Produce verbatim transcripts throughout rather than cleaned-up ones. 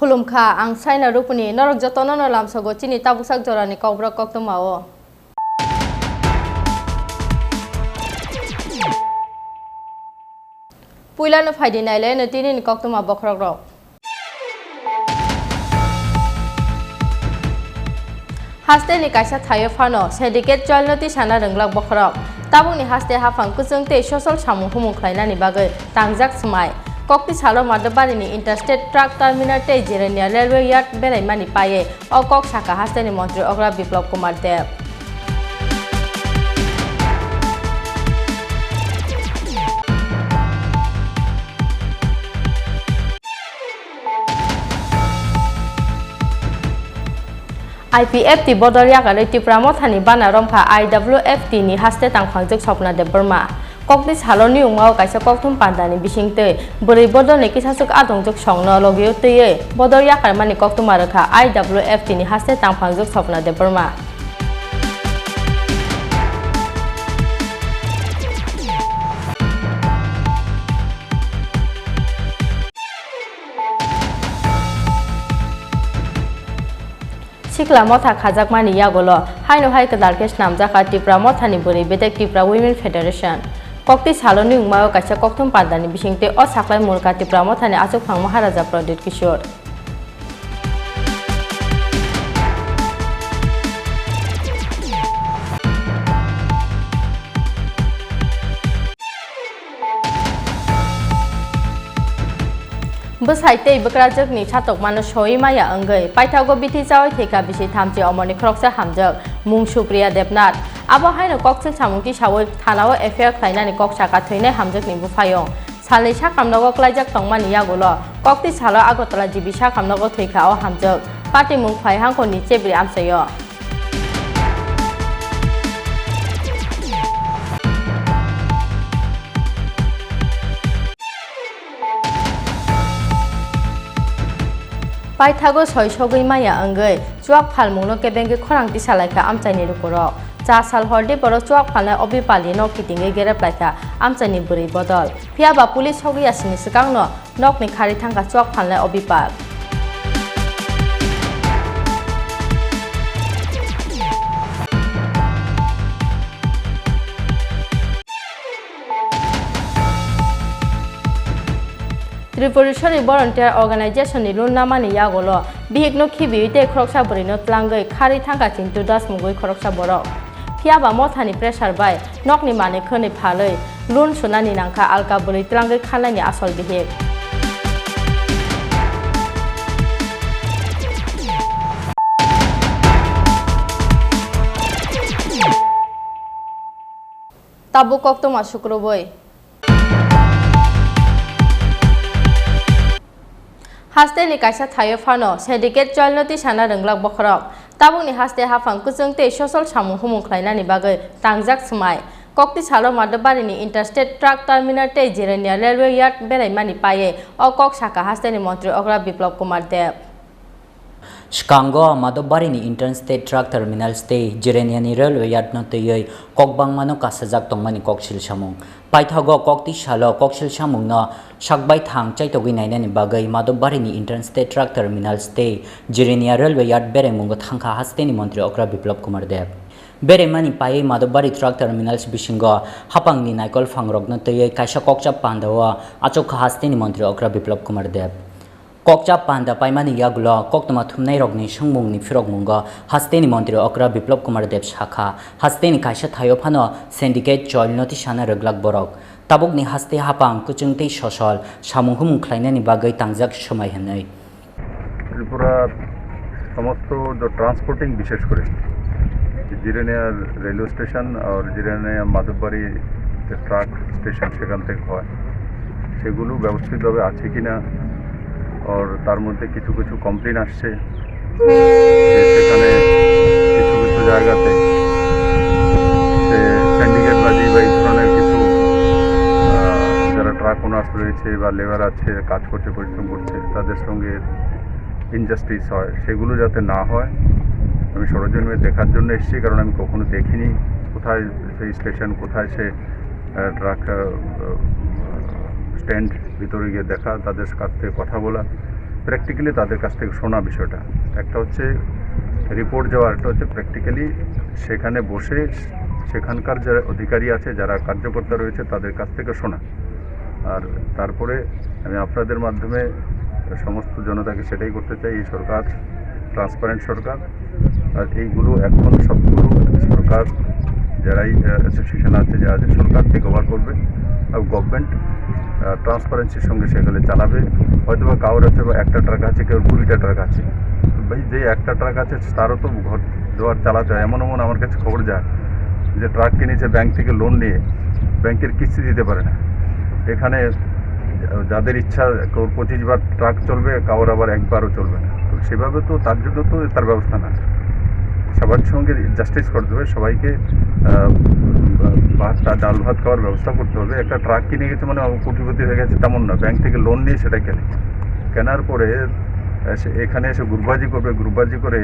Khulumkha, ang Saina Rupuni, norok jotono no lamsogo chini tabuksak jorani kokborok koktwma o. Puilano phaidi nailai no tini ni koktwma bokhorok rok. Haste ni kaisa thaio phano syndicate chwalno tisana rwnglak bokhorok. Tabukni haste haphang kwchwng tei social samung humung khlainani bagwi tangjak swmai. Kokti salo Madhobari ni interstate truck terminal tei Jirania railway yard beraimani paiwi o kok sakha haste ni montri okra Biplab Kumar Deb. I P F T bodol yakarwi Tipra Mothani bana romkha I W F T ni haste tangphangjwk Swapna Debbarma. Kokti salo niyungmao kaisa kokthum pandani bisingtwi bwrwi bodolni kisaswk adongjwk songno logio twiwi bodol yakarmani koktwma rwkha I W F T ni haste tangphangjwk Swapna Debbarma. Sikla motha khajakmani yagulo haino hai kwtal khe snamjakha Tipra Mothani bwrwi bedek Tipra Women Federation. Kokti salo niyungmao kaisa kokthum pandani bisingtwi o saklai murka Tipra Mothani achukphang Maharaja Pradyut Kishore. Bwsai tei bwkrajwkni satokmano soi maya wngwi paithago bithi chawi thwikha bisi thamchi omorni khoroksa hamjwk mung Supriya Debnath. Abo haino koksil samung tisawi thanao F I R khlainani kok saka thwinai hamjwkni buphayung. Salni sakhamnogo klaijak tongmani yagulo kokti salo Agartala G B sakhamnogo thwikha o hamjwk. Patimung Phaihangkhorni chebri amchaio. Paithago soi sogwi maya wngwi chuak phalmungno kebengwi khorang tisalaikha amchaini lukurok. Cha sal hordi borok chuak phalnai obi pali nok kitingwi gerep laikha amchaini bwrwi bodol. Phiya ba police sogwi yasini swkangno nokni khari thangkha chuak phalnai o bipal. Tripureশ্বৰী Volunteer Organization ni loan namani yagulo bihikno khibiwi tei khoroksa bwrwino tlangwi khari thangkha Chintu Das mungwi khoroksa borok. Phiya ba mothani pressure bai nokni manwi khwnwi phalwi loan sunani nangkha alka bwrwi tlangwi khanani asol bihik. Tabuk koktwma sukrubwi. Hasteni kaisa thaio phano syndicate cholno tisana rwnglak bokhorok. Tabukni haste haphang kwchwng tei social samung humung khlainani bagwi tangjak swmai. Kokti salo Madhobari ni Interstate Truck Terminal tei Jirania Railway Yard beraimani paiwi o kok sakha hasteni montri okra Biplab Kumar Deb. Swkango Madhobari ni Interstate Truck Terminals tei Jirania ni Railway Yard no twiwi kok bangmano kasajak tongmani koksil samung. Paithago kokti salo koksil samungno sakbai thang chaitogwi nainani bagwi Madhobari ni Interstate Truck Terminals tei Jirania Railway Yard beraimungo thangkha hasteni montri okra Biplab Kumar Deb. Beraimani paiwi Madhobari Truck Terminals bisingo hapangni naikol phangrokno twiwi kaisa kokcha pandao achukha hasteni montri okra Biplab Kumar Deb. Kokcha panda paimani yagulo koktwma thumnairokni swngmungni phirokmungo hasteni montri okra Biplab Kumar Deb sakha, hasteni kaisa thaio phano syndicate chol notisana rwglak borok. Tabukni haste hapang kwchwng tei sosol samung humung khlainani bagwi tangjak swmai hwnwi. ত্রিপুরার সমস্ত যে ট্রান্সপোর্টিং, বিশেষ করে জিরানিয়ার railway station আর জিরানিয়া মাধববাড়ি যে truck station, সেখান থেকে হয়, সেগুলো ব্যবস্থিতভাবে আছে কিনা, আর তার মধ্যে কিছু কিছু কমপ্লেন আসছে যে সেখানে কিছু কিছু জায়গাতে সে সিন্ডিকেটবাজি বা এই ধরনের কিছু, আহ, যারা ট্রাক ওনার্স রয়েছে বা লেবার আছে, কাজ করছে, পরিশ্রম করছে, তাদের সঙ্গে ইনজাস্টিস হয়, সেগুলো যাতে না হয়। আমি সরজমিনে দেখার জন্য এসেছি, কারণ আমি কখনো দেখিনি কোথায় সেই স্টেশন, কোথায় সে, আহ, ট্রাক, আহ, স্ট্যান্ড, ভিতরে গিয়ে দেখা, তাদের কাছ থেকে কথা বলা, প্র্যাকটিক্যালি তাদের কাছ থেকে শোনা বিষয়টা। একটা হচ্ছে রিপোর্ট যাওয়া, একটা হচ্ছে প্র্যাকটিক্যালি সেখানে বসে সেখানকার যারা অধিকারী আছে, যারা কার্যকর্তা রয়েছে, তাদের কাছ থেকে শোনা। আর তারপরে আমি আপনাদের মাধ্যমে সমস্ত জনতাকে সেটাই করতে চাই, এই সরকার ট্রান্সপারেন্ট সরকার। আর এইগুলো এখন সবগুলো সরকার, যারাই, আহ, অ্যাসোসিয়েশন আছে, যারা আছে, সরকার টেক ওভার করবে। আর গভর্নমেন্ট, আহ, ট্রান্সপারেন্সির সঙ্গে সেগুলো চালাবে। হয়তো বা কারোর হচ্ছে বা একটা ট্রাক আছে, কেউ কুড়িটা ট্রাক আছে। ভাই, যে একটা ট্রাক আছে, তারও তো ঘর দুয়ার চালাতে হয়। এমন এমন আমার কাছে খবর যায় যে ট্রাক কিনেছে ব্যাংক থেকে লোন নিয়ে, ব্যাংকের কিস্তি দিতে পারে না। এখানে যাদের ইচ্ছা, কেউ পঁচিশ বার ট্রাক চলবে, কারোর আবার একবারও চলবে না। তো সেভাবে তো তার জন্য তো তার ব্যবস্থা না। সবার সঙ্গে জাস্টিস করতে হবে, সবাইকে, আহ, ভাত, ডাল ভাত খাওয়ার ব্যবস্থা করতে হবে। একটা ট্রাক কিনে গেছে মানে ও কোটিপতি হয়ে গেছে, তেমন না। ব্যাংক থেকে লোন নিয়ে সেটা কেনে, কেনার পরে এসে, এখানে এসে গ্রুপবাজি করবে, গ্রুপবাজি করে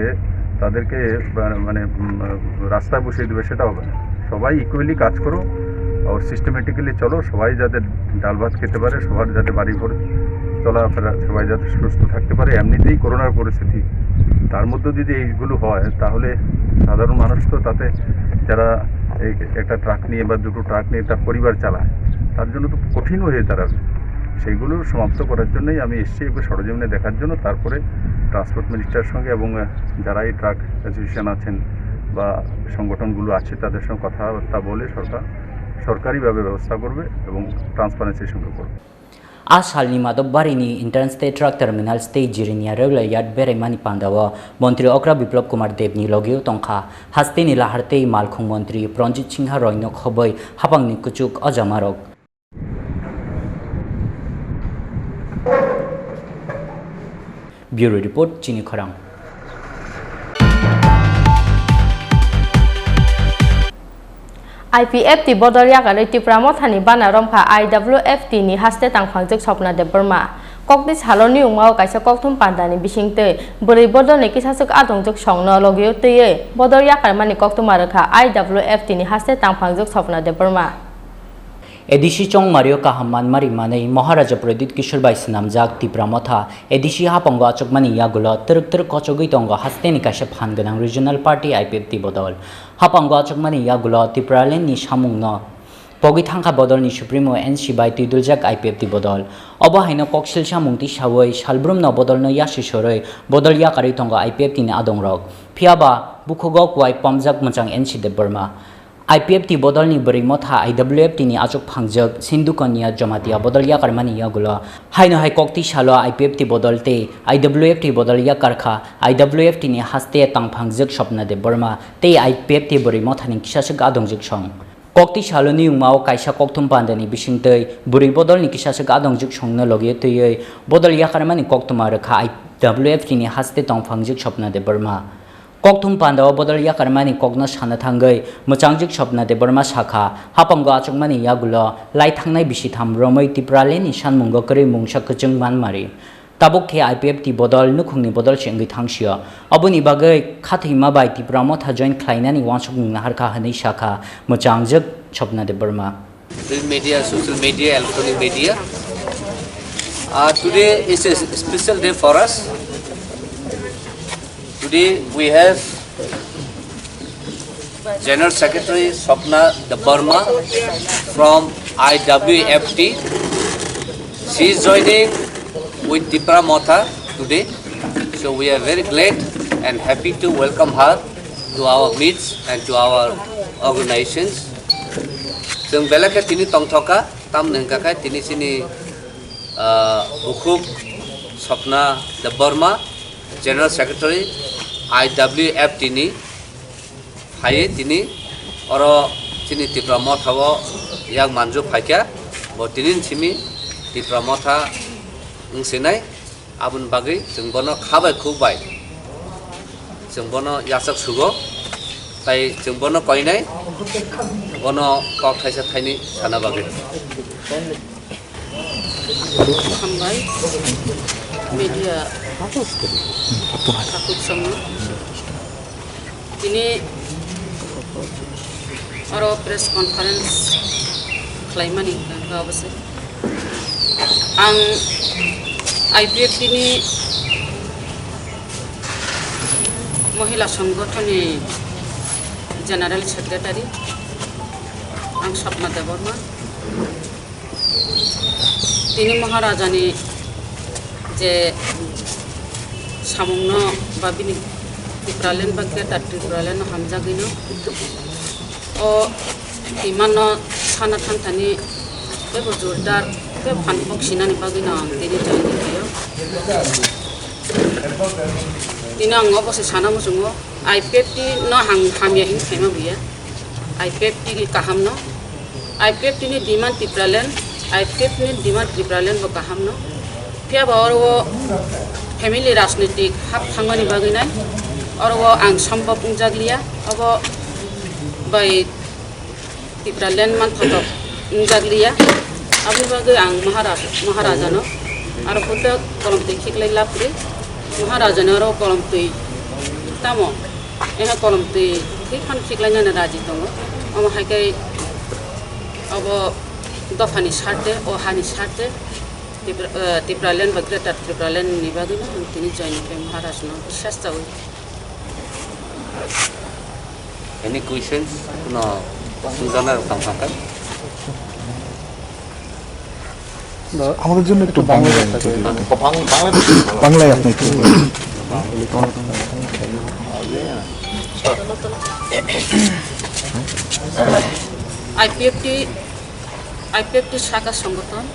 তাদেরকে বা-, মানে, উম, রাস্তায় বসিয়ে দেবে, সেটা হবে না। সবাই ইকুয়ালি কাজ করো, আর সিস্টেমেটিক্যালি চলো, সবাই যাতে ডাল ভাত খেতে পারে, সবার যাতে বাড়ি ঘর চলাফেরা, সবাই যাতে সুস্থ থাকতে পারে। এমনিতেই করোনার পরিস্থিতি, তার মধ্যে যদি এইগুলো হয়, তাহলে সাধারণ মানুষ তো তাতে, যারা এই একটা ট্রাক নিয়ে বা দুটো ট্রাক নিয়ে তার পরিবার চালায়, তার জন্য তো কঠিন হয়ে দাঁড়াবে। সেইগুলো সমাপ্ত করার জন্যই আমি এসেছি, একটু সরজমিনে দেখার জন্য। তারপরে ট্রান্সপোর্ট মিনিস্টারের সঙ্গে এবং, আহ, যারা এই ট্রাক অ্যাসোসিয়েশন আছেন বা সংগঠনগুলো আছে, তাদের সঙ্গে কথাবার্তা বলে সরকার সরকারিভাবে ব্যবস্থা করবে এবং ট্রান্সপারেন্সির সঙ্গে করবে। A salni Madhobbarini Interstate Truck Terminals tei Jirania Railway Yard beraimani pandao Montri Okra Biplab Kumar Debni logio tongkha. Hasteni lahar tei malkhung montri Pranjit Singha roino khoboi hapangni kuchuk ojamarok. Bureau Report, Chini Khorang. I P F T bodol yakarwi Tipra Mothani bana romkha I W F T ni haste tangphangjwk Swapna Debbarma. Kokti salo niyungmao kaisa kokthum pandani bisingtwi bwrwi bodolni kisaswk adongjwk songno logio twiwi bodol yakarmani koktwma rwkha I W F T ni haste tangphangjwk Swapna Debbarma. A D C chongmario kaham manmari manwi Maharaja Pradyut Kishore bai swnamjak Tipra Motha A D C hapango achukmani yagulo twrwk twrwk kochogwi tongo hasteni kaisa phan gwnang regional party I P F T bodol. Hapango achukmani yagulo Tipralandni samungno pogwi thangkha bodolni supremo N C bai twiduljak I P F T bodol. Obo haino koksil samung tisawi salbrumno bodolno yasi sorwi bodol yakarwi tongo I P F T ni adongrok. Phiyaba bukhugo kuwai pomjak mwchang N C Debbarma. I P F T bodolni bwrwi motha I W F T ni achuk phangjak Sindhu Kanya Jamatia bodol yakarmani yagulo haino hai kokti salo I P F T bodol tei I W F T bodol yakarkha I W F T ni haste tangphangjak Swapna Debbarma tei I P F T bwrwi mothani kisaswk adongjak song. Kokti salo niyungmao kaisa kokthum pandani bisingtwi bwrwi bodolni kisaswk adongjak songno logio twiwi bodol yakarmani koktwma rwkha I W F T ni haste tongphangjak Swapna Debbarma. Kokthum pandao bodol yakarmani kokno sana thangwi mwchangjwk Swapna Debbarma sakha, hapango achukmani yagulo lai thangnai bisitham romwi Tipralandni sanmungo kwrwi mungsa kwchwng manmari. Tabuk khe I P F T bodol nukhungni bodol se wngwi thangsio. Oboni bagwi khathwima bai Tipra Motha join khlainani uansukmung naharkha hwnwi sakha mwchangjwk Swapna Debbarma. Print media, social media, electronic media. Uh, today is a special day for us. Today we have General Secretary Swapna Debbarma from I W F T. She is joining With Tipra Motha today. So we are very glad and happy to welcome her to our midst and to our organizations. Chwng belai khe tini tongthoka, tamni hwnkha khe tini chini, ah, bukhuk Swapna Debbarma, General Secretary I W F T ni phaiwi tini oro chini Tipra Motha o yak manju phaikha, bo tini simi Tipra Motha wng sinai, aboni bagwi chwng bono kha bai khuk bai chwng bono yachak sugo, tai chwng bono koinai, bono kok thaisa thaini sana bagwi. Hambai media takhuk songno. Tini oro press conference khlaimani hwnkha obo se. Ang I P F T ni Mohila Sangathanni General Secretary, ang Swapna Debbarma. Tini Maharajani je samungno ba bini Tipraland ba Greater Tipraland no hamjagwino o timanno sana thanthani teibo jordar tei phanpok sinani bagwino ang tini join khaio. Tini ang obo se sana muchungo, I P F T no ang hamya hin khaima buya. I P F T ni kaham no, I P F T ni demand Tipraland, I P F T ni demand Tipraland bo kaham no. Phiya ba oro o family rajnitik hap thangmani bagwi nai, oro o ang sombok wngjak liya, obo bai Tipraland manthotok wngjak liya. Aboni bagwi ang Maharaj-, Maharajano aro hwnkhe kolomtwi khiklai lab rwi, Maharajano aro kolomtwi tamo, eha kolomtwi thwi phano khiklainani raji tongo. Omo hai khe obo dophani sarte, o hani sarte, Tipra-, eh, Tipraland ba Greater Tipraland ni bagwino ang tini join khe Maharajno biswas chaui. Any questions? No, Suzana Kamsangkar. আমাদের জন্য একটু বাংলায় একটা যদি, বাংলায় আপনি একটু বলুন। I P F T, I P F T শাখা সংগঠন,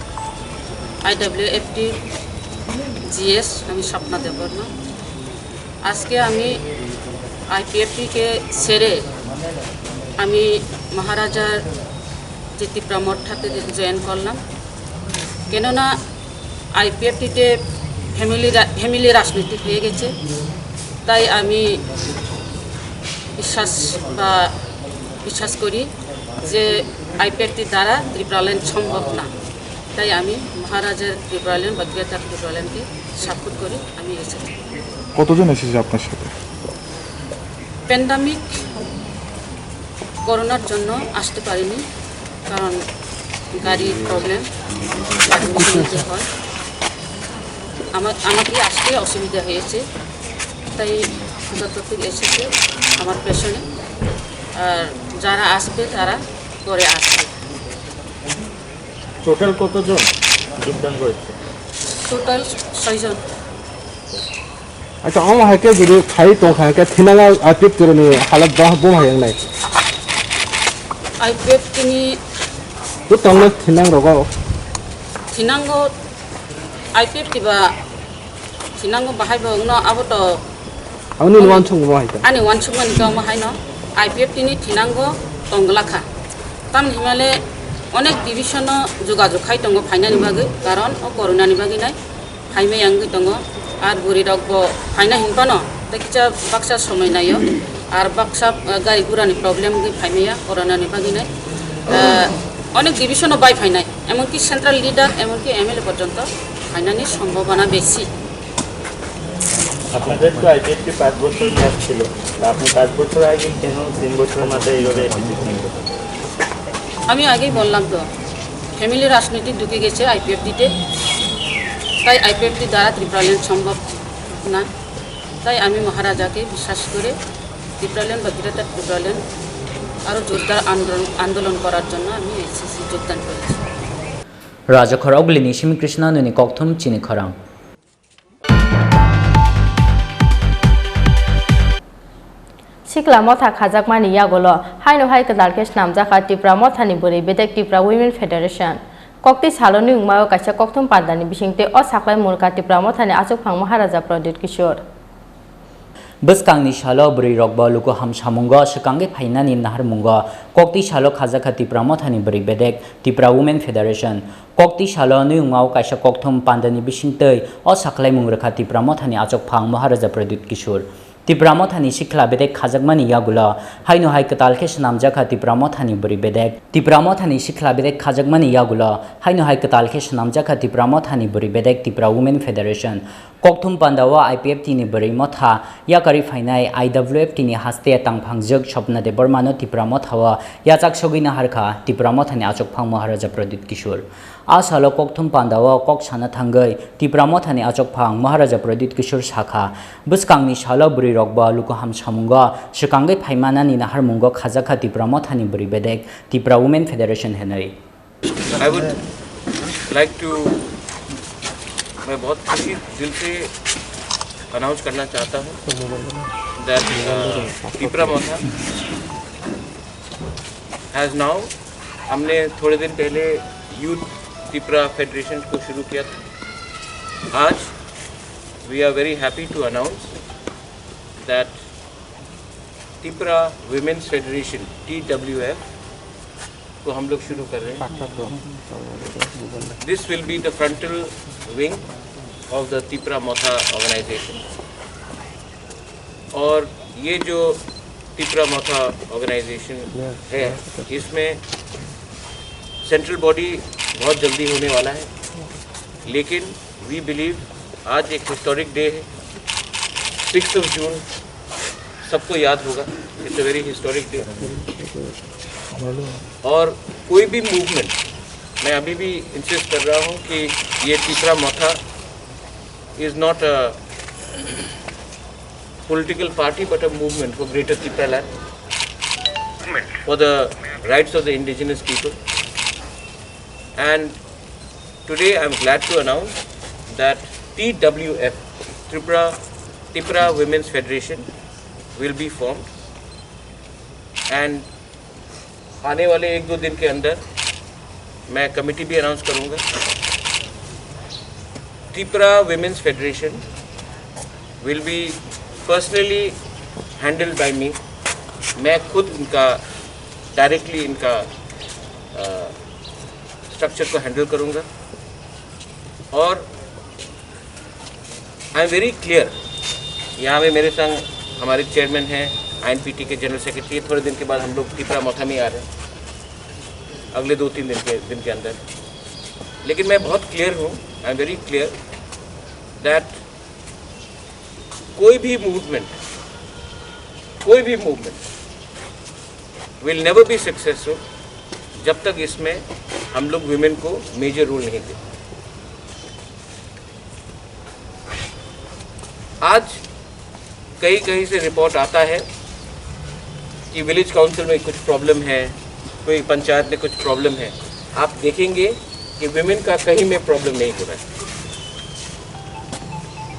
I W F T G S, আমি স্বপ্না দেববর্মা। আজকে আমি আইপিএফটিকে ছেড়ে আমি মহারাজার যে তিপ্রা মঠাতে জয়েন করলাম, কেননা আইপিএফটিতে ফ্যামিলি রা-, ফ্যামিলি রাজনীতি হয়ে গেছে, তাই আমি বিশ্বাস বা বিশ্বাস করি যে আইপিএফটি দ্বারা ত্রিপুরাল্যান্ড সম্ভব না। তাই আমি মহারাজার ত্রিপুরাল্যান্ড বা গ্রেটার ত্রিপুরাল্যান্ডকে সাপোর্ট করে আমি এসেছি। কতজন এসেছে আপনার সাথে? প্যান্ডামিক করোনার জন্য আসতে পারিনি, কারণ গাড়ির প্রবলেম, অসুবিধা হয়। আমার, আমাকে আসতে অসুবিধা হয়েছে, তাই যতটুকু এসেছে আমার পেছনে। আর যারা আসবে, তারা পরে আসবে। টোটাল কতজন যোগদান করেছে? টোটাল ছয়জন। আচ্ছা, omo hai khe jodi khai tong kha khe thinango IPFT ni halat bo, bo hai wngnai? IPFT ni bo tongno thinang rogo. Thinango IPFT ba thinango bahai bo wngno abo to Ani uansukma hai ta. Ani uansukmani khe omo haino, IPFT ni thinango tongglakha. Tamni himale onek division no jogajog khai tongo phainani bagwi, karon o corona ni bagwi nai phaimaya wngwi tongo. Ar bwrwi rok bo phaina hinphano tei kisa baksa somoi naio, ar baksa, ah, gari gura ni problem wngwi phaimaya corona ni bagwi nai, ah, onek division no bai phainai, emonki central leader, emonki M L A porjonto phainani sombhabona besi. আপনাদের তো আইপিএফটি পাঁচ বছর মেয়াদ ছিল, তা আপনি পাঁচ বছর আগে কেন তিন বছরের মাথায় এইভাবে এসেছেন? আমি আগেই বললাম তো, ফ্যামিলি রাজনীতি ঢুকে গেছে আইপিএফটিতে, তাই আইপিএফটি দ্বারা ত্রিপুরাল্যান্ড সম্ভব না। তাই আমি মহারাজাকে বিশ্বাস করে ত্রিপুরাল্যান্ড বা গ্রেটার ত্রিপুরাল্যান্ড আরও জোরদার আন্দোলন, আন্দোলন করার জন্য আমি এসএসসি যোগদান করেছি। Raja khorok bwlwini simi Krishna nini kokthum chini khorang. Sikla motha khajakmani yagulo haino hai kwtal khe swnamjakha Tipra mothani bwrwi bedek Tipra Women Federation. Kokti salo nungmao kaisa kokthum pandani bisingtwi o saklai murka Tipra mothani achukphang Maharaja Pradyut Kishore. Bwskangni salo bwrwi rokbo luku hamsamungo swkangwi phainani naharmungo kokti salo khajakha Tipra mothani bwrwi bedek Tipra Women Federation. Kokti salo nungmao kaisa kokthum pandani bisingtwi o saklaimung rwkha Tipra mothani achukphang Maharaja Pradyut Kishore. Tipra mothani sikla bedek khajakmani yagulo haino hai kwtal khe swnamjakha Tipra mothani bwrwi bedek. Tipra mothani sikla bedek khajakmani yagulo haino hai kwtal khe swnamjakha Tipra mothani bwrwi bedek Tipra Women Federation. Kokthum pandao I P F T ni bwrwi motha yakarwi phainai I W F T ni haste tangphangjwk Swapna Debbarmano Tipra mothao yachak sogwi naharkha Tipra mothani achukphang Maharaja Pradyut Kishore. A salo kokthum pandao kok sana thangwi Tipra mothani achukphang Maharaja Pradyut Kishore sakha, bwskangni salo bwrwi rokbo luku hamsamungo swkangwi phaimanani naharmungo khajakha Tipra mothani bwrwi bedek Tipra Women Federation hinwi. I would like to, मैं बहुत खुशी दिल से अनाउंस करना चाहता हूँ that uh, Tipra Motha has now, हमने थोड़े दिन पहले यूथ तिपरा फेडरेशन को शुरू किया था। आज we are very happy to announce that Tipra women's federation, T W F, को हम लोग शुरू कर रहे हैं। This will be the frontal wing of the Tipra Motha organization. और ये जो तिपरा मोथा ऑर्गेनाइजेशन है, इसमें सेंट्रल बॉडी बहुत जल्दी होने वाला है, लेकिन वी बिलीव आज एक हिस्टोरिक डे है, सिक्स ऑफ जून, सबको याद होगा, it's a very historic day. और कोई भी मूवमेंट, मैं अभी भी इंसिस्ट कर रहा हूँ कि ये तिपरा मोथा is not a political party but a movement for greater Tipraland, for the rights of the indigenous people. And today I am glad to announce that T W F, Tripura, Tipra Women's Federation, will be formed. And आने वाले एक दो दिन के अंदर मैं कमेटी भी अनाउंस करूंगा। Tipra Women's Federation will be personally handled by me। मैं खुद उनका, डायरेक्टली इनका स्ट्रक्चर को हैंडल करूंगा। और आई एम वेरी क्लियर, यहाँ में मेरे संग हमारे चेयरमैन हैं, आई एन पी टी के जनरल सेक्रेटरी। थोड़े दिन के बाद हम लोग तिपरा मोथा में आ रहे हैं, अगले दो तीन दिन के दिन के अंदर। लेकिन मैं बहुत क्लियर हूँ, I am very clear that कोई भी मूवमेंट, कोई भी movement will never be successful जब तक इसमें हम लोग विमेन को मेजर रोल नहीं देते। आज कहीं कहीं से रिपोर्ट आता है कि विलेज काउंसिल में कुछ प्रॉब्लम है, कोई पंचायत में कुछ प्रॉब्लम है। आप देखेंगे कि विमेन का कहीं में प्रॉब्लम नहीं हो रहा है।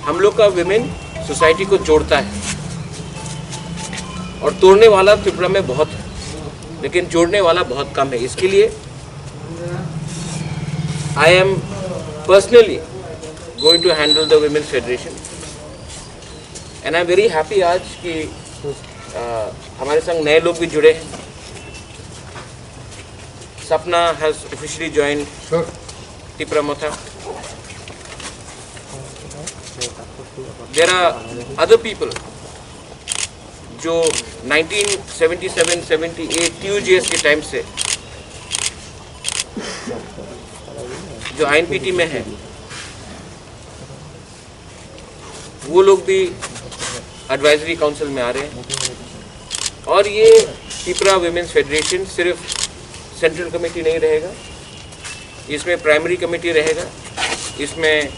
हम लोग का विमेन सोसाइटी को जोड़ता है, और तोड़ने वाला त्रिपुरा में बहुत है, लेकिन जोड़ने वाला बहुत कम है। इसके लिए I am personally going to handle the Women's Federation, and I am very happy आज कि अ, हमारे संग नए लोग भी जुड़े हैं। सपना has officially joined Tipra Motha। There are other people जो nineteen seventy seven seventy at T U G S के टाइम से जो आई एन पी टी में है, वो लोग भी एडवाइजरी काउंसिल में आ रहे हैं। और ये तिपरा विमेंस फेडरेशन सिर्फ सेंट्रल कमेटी नहीं रहेगा, इसमें प्राइमरी कमेटी रहेगा, इसमें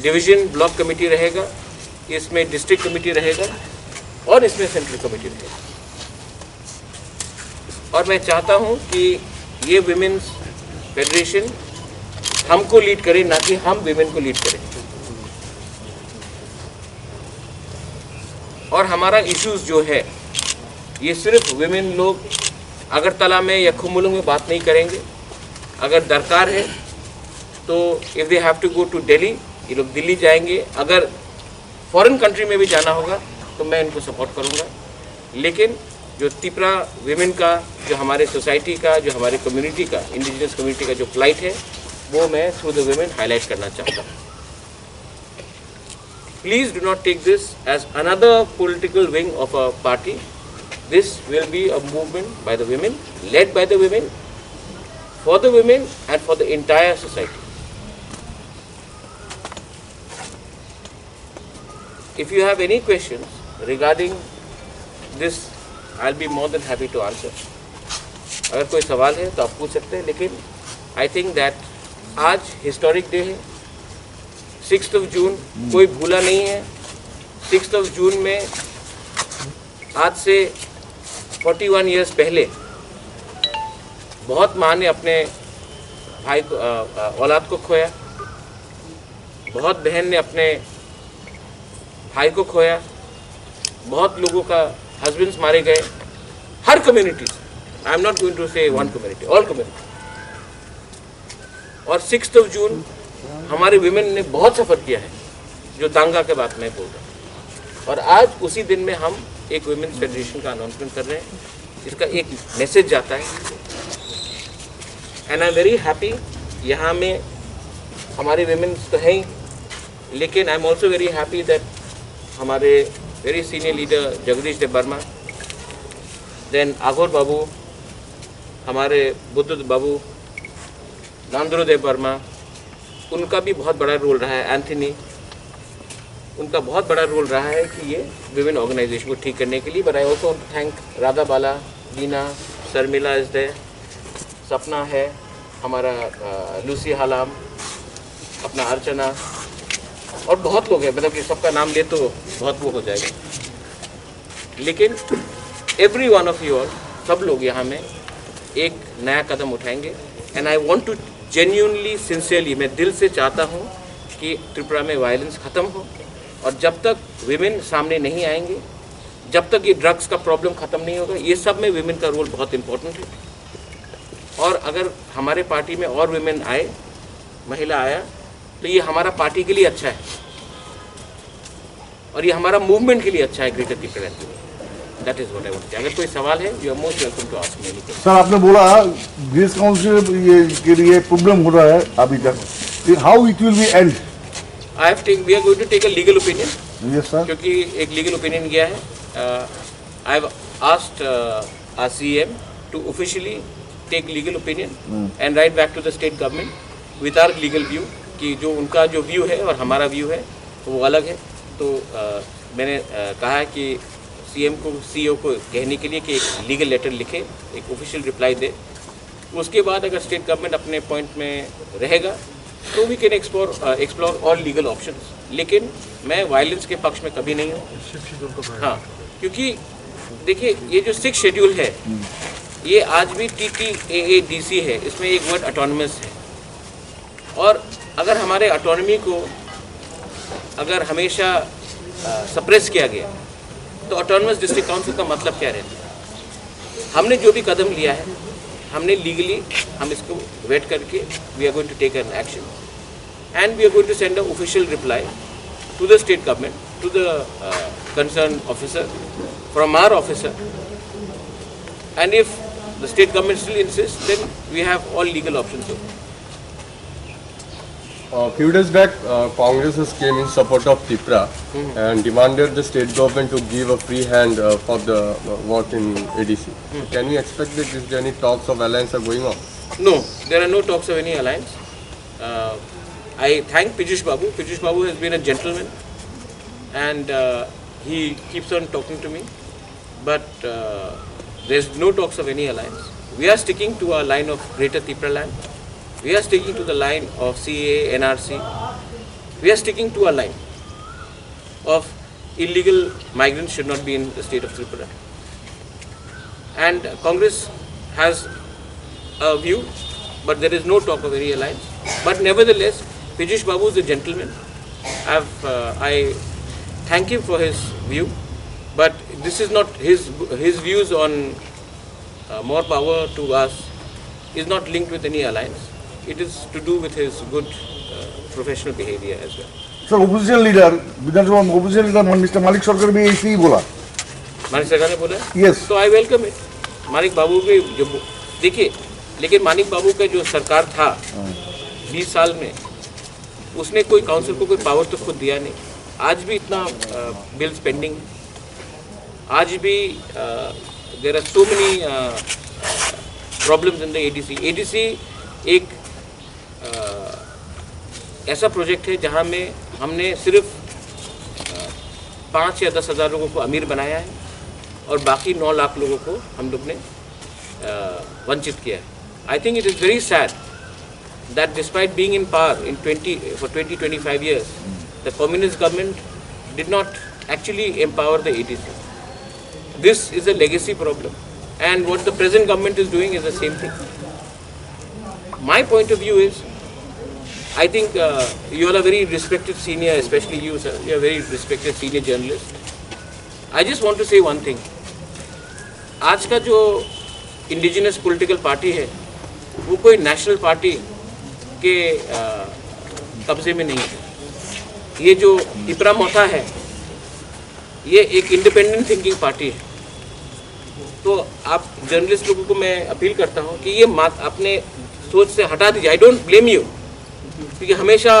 डिवीजन ब्लॉक कमेटी रहेगा, इसमें डिस्ट्रिक्ट कमेटी रहेगा और इसमें सेंट्रल कमेटी रहेगा। और मैं चाहता हूं कि ये विमेंस फेडरेशन हमको लीड करे, ना कि हम विमेन को लीड करें। और हमारा इश्यूज जो है, ये सिर्फ विमेन लोग अगरतला में या खुमुलुंग में बात नहीं करेंगे। अगर दरकार है तो if they have to go to Delhi, ये लोग दिल्ली जाएंगे। अगर फॉरेन कंट्री में भी जाना होगा तो मैं इनको सपोर्ट करूँगा। लेकिन जो तिपरा विमेन का, जो हमारे सोसाइटी का, जो हमारे कम्युनिटी का, इंडिजिनस कम्युनिटी का जो प्लाइट है, वो मैं थ्रू द विमेन हाईलाइट करना चाहता हूँ। Please do not take this as another political wing of a party. This will be a movement by the women, led by the women, for the women and for the entire society. If you have any questions regarding this, I'll be more than happy to answer. अगर कोई सवाल है तो आप पूछ सकते हैं, लेकिन आई थिंक दैट आज हिस्टोरिक डे है, सिक्स्थ ऑफ जून कोई भूला नहीं है। सिक्स्थ ऑफ जून में आज से फोर्टी वन ईयर्स पहले बहुत माँ ने अपने भाई को, अ, अ, औलाद को खोया, बहुत बहन ने अपने भाई को खोया, बहुत लोगों का हस्बैंड्स मारे गए। हर community, I am not going to say one community, all community। और सिक्स्थ ऑफ जून हमारे विमेन ने बहुत सफ़र किया है, जो दंगा के बात मैं बोल रहा हूँ। और आज उसी दिन में हम एक विमेन फेडरेशन का अनाउंसमेंट कर रहे हैं, इसका एक मैसेज जाता है। And I am very happy, यहाँ में हमारे विमेन तो हैं ही, लेकिन I am also very happy that हमारे वेरी सीनियर लीडर जगदीश देव वर्मा, देन आगोर बाबू, हमारे बुद्ध बाबू, नांदुर देव वर्मा, उनका भी बहुत बड़ा रोल रहा है। एंथनी, उनका बहुत बड़ा रोल रहा है कि ये विमेन ऑर्गेनाइजेशन को ठीक करने के लिए। But I also thank Radha Bala, Dina, Sharmila is there, Sapna है, हमारा अ, लूसी हालाम, अपना अर्चना, और बहुत लोग हैं, मतलब कि सबका नाम ले तो बहुत वो हो जाएगा। लेकिन every one of you all, सब लोग यहाँ में एक नया कदम उठाएंगे। And I want to genuinely, sincerely, मैं दिल से चाहता हूँ कि त्रिपुरा में वायलेंस ख़त्म हो। और जब तक विमेन सामने नहीं आएंगे, जब तक ये ड्रग्स का प्रॉब्लम ख़त्म नहीं होगा, ये सब में विमेन का रोल बहुत इंपॉर्टेंट है। और अगर हमारे पार्टी में और विमेन आए, महिला आया, तो ये हमारा पार्टी के लिए अच्छा है और ये हमारा मूवमेंट के लिए अच्छा है, ग्रेटर तिप्रालैंड के लिए। That is what I want. अगर कोई सवाल है, you are most welcome to ask me anything. Sir, आपने बोला ग्रीस काउंसिल ये के लिए प्रॉब्लम हो रहा है अभी तक, फिर how it will be end? I have take, we are going to take a legal opinion। Yes sir. क्योंकि एक लीगल ओपिनियन गया है। I have asked our C M to officially take legal opinion and write back to the state government with our legal view, कि जो उनका जो व्यू है और हमारा व्यू है वो अलग है। तो अ, मैंने अ, कहा है कि सीएम को, सीईओ को कहने के लिए कि एक लीगल लेटर लिखे, एक ऑफिशियल रिप्लाई दे। उसके बाद अगर स्टेट गवर्नमेंट अपने पॉइंट में रहेगा तो we can explore, explore all legal options. लेकिन मैं वायलेंस के पक्ष में कभी नहीं हूँ। हाँ, क्योंकि देखिए, ये जो सिक्स शेड्यूल है, ये आज भी T T A A D C है, इसमें एक वर्ड ऑटोनमस है। और अगर हमारे ऑटोनमी को अगर हमेशा सप्रेस किया गया तो ऑटोनमस डिस्ट्रिक्ट काउंसिल का मतलब क्या रहता है? हमने जो भी कदम लिया है, हमने लीगली हम इसको वेट करके we are going to take an action and we are going to send a official reply to the state government, to the concerned officer, from our officer, and if the state government still insists, then we have all legal options open. A few days back, uh, Congress has came in support of Tipra and demanded the state government to give a free hand uh, for the uh, work in A D C. Can we expect that this any talks of alliance are going on? No, there are no talks of any alliance. Uh, I thank Piyush Babu. Piyush Babu has been a gentleman and uh, he keeps on talking to me. But uh, there's no talks of any alliance. We are sticking to our line of Greater Tipraland. We are sticking to the line of C A A, N R C. We are sticking to our line of illegal migrants should not be in the state of Tripura. And Congress has a view, but there is no talk of any alliance. But nevertheless, Piyush Babu is a gentleman. I've, uh, I thank him for his view, but This is not his, his views on uh, more power to us is not linked with any alliance. It is to do with his good uh, professional behavior as well. Sir, opposition leader, Vidhan Sabha में opposition leader mister Manik सरकार भी ऐसे ही बोला। मानिक सरकार ने बोला, यस। तो I welcome it. Manik बाबू के जो, देखिए, लेकिन मानिक बाबू का जो सरकार था बीस साल में, उसने कोई काउंसिल को कोई पावर तो खुद दिया नहीं। आज भी इतना बिल्स पेंडिंग, आज भी there are so many problems in the A D C. A D C एक uh, ऐसा प्रोजेक्ट है जहाँ में हमने सिर्फ uh, पाँच या दस हज़ार लोगों को अमीर बनाया है और बाकी नौ लाख लोगों को हम लोग ने uh, वंचित किया है। I think it is very sad that despite being in power in twenty for twenty twenty-five years, the communist government did not actually empower the A D C. This is a legacy problem, and what the present government is doing is the same thing. My point of view is, I think uh, you are a very respected senior, especially you, sir. You are a very respected senior journalist. I just want to say one thing. आज का जो indigenous political party है, वो कोई national party के अ, कब्जे में नहीं है। ये जो तिपरा मोथा है, ये एक इंडिपेंडेंट थिंकिंग पार्टी है। तो आप जर्नलिस्ट लोगों को मैं अपील करता हूँ कि ये मात अपने सोच से हटा दीजिए। आई डोंट ब्लेम यू, क्योंकि हमेशा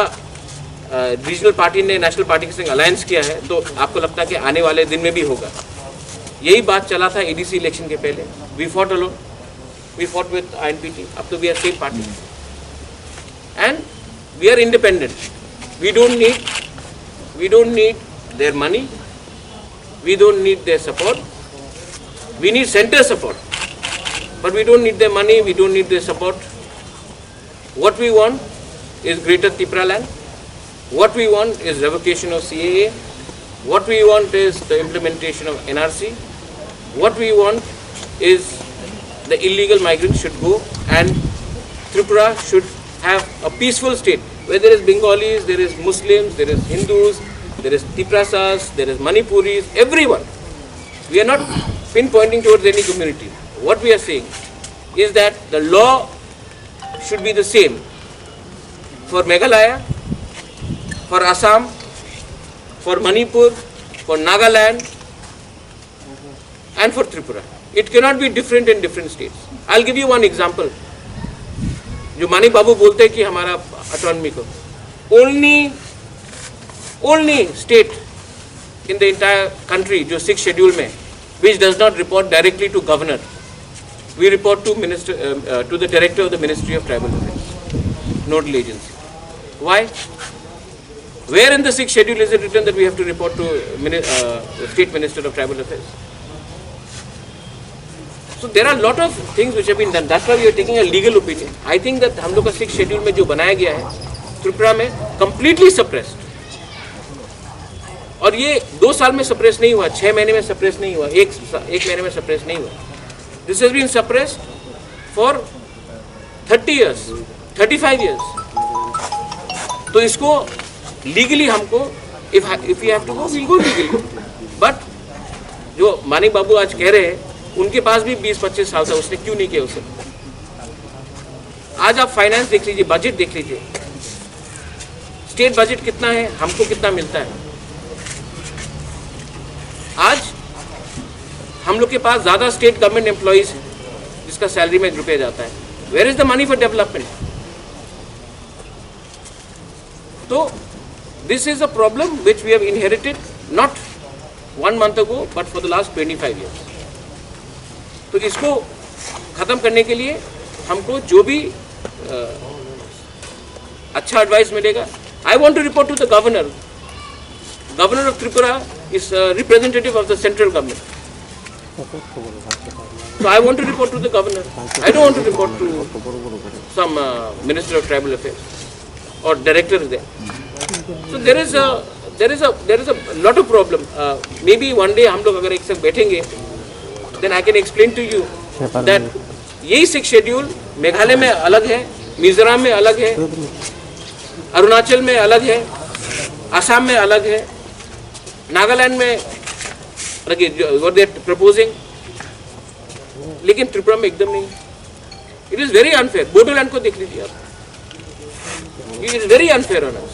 रीजनल पार्टी ने नेशनल पार्टी के संग अलायंस किया है, तो आपको लगता है कि आने वाले दिन में भी होगा। यही बात चला था एडीसी इलेक्शन के पहले। We fought alone, we fought with I N P T, अब तो we are same party and we are independent. We don't need, we don't need their money, we don't need their support. We need center support, but we don't need their money, we don't need their support. What we want is Greater Tipraland. What we want is revocation of C A A. What we want is the implementation of N R C. What we want is the illegal migrants should go and Tripura should have a peaceful state where there is Bengalis, there is Muslims, there is Hindus, there is Tiprasas, there is Manipuris, everyone. We are not pinpointing towards any community. What we are saying is that the law should be the same for Meghalaya, for Assam, for Manipur, for Nagaland, and for Tripura. It cannot be different in different states. I'll give you one example. जो मानिक बाबू बोलते हैं कि हमारा ऑटोनॉमी को, only only state in the entire country जो six schedule में, which does not report directly to governor, we report to minister uh, uh, to the director of the Ministry of Tribal Affairs, nodal agency. Why? Where in the sixth schedule is it written that we have to report to mini- uh, state minister of tribal affairs? So there are a lot of things which have been done. That's why we are taking a legal opinion. I think that हम लोग का six schedule में जो बनाया गया है त्रिपुरा में, completely suppressed. और ये दो साल में सप्रेस नहीं हुआ, छः महीने में सप्रेस नहीं हुआ, एक सा- एक महीने में सप्रेस नहीं हुआ। This has been suppressed for thirty years, thirty five years. तो इसको लीगली हमको, if if we have to go, we'll go legally. But जो मानिक बाबू आज कह रहे हैं, उनके पास भी बीस पच्चीस साल था, उसने क्यों नहीं किया उसे? आज आप फाइनेंस देख लीजिए, बजट देख लीजिए, स्टेट बजट कितना है, हमको कितना मिलता है? आज हम लोग के पास ज्यादा स्टेट गवर्नमेंट एम्प्लॉयज है जिसका सैलरी में रुपया जाता है। Where is the money for development? तो this is a problem which we have inherited not one month ago but for the last twenty five years. तो इसको खत्म करने के लिए हमको जो भी अ, अच्छा एडवाइस मिलेगा। I want to report to the governor. Governor of Tripura is representative of the central government. So I want to report to the governor. I don't want to report to some uh, minister of tribal affairs or director there. So there is a there is a there is a lot of problem. Uh, maybe one day हम लोग अगर एक साथ बैठेंगे, then I can explain to you that यही six schedule Meghalaya में अलग है, मिजोरम में अलग है, अरुणाचल में अलग है, आसाम में अलग है, नागालैंड में लगे जो, what they are proposing, लेकिन त्रिपुरा में एकदम नहीं। It is very unfair. Bodoland को देख लीजिए आप। It is very unfair on us.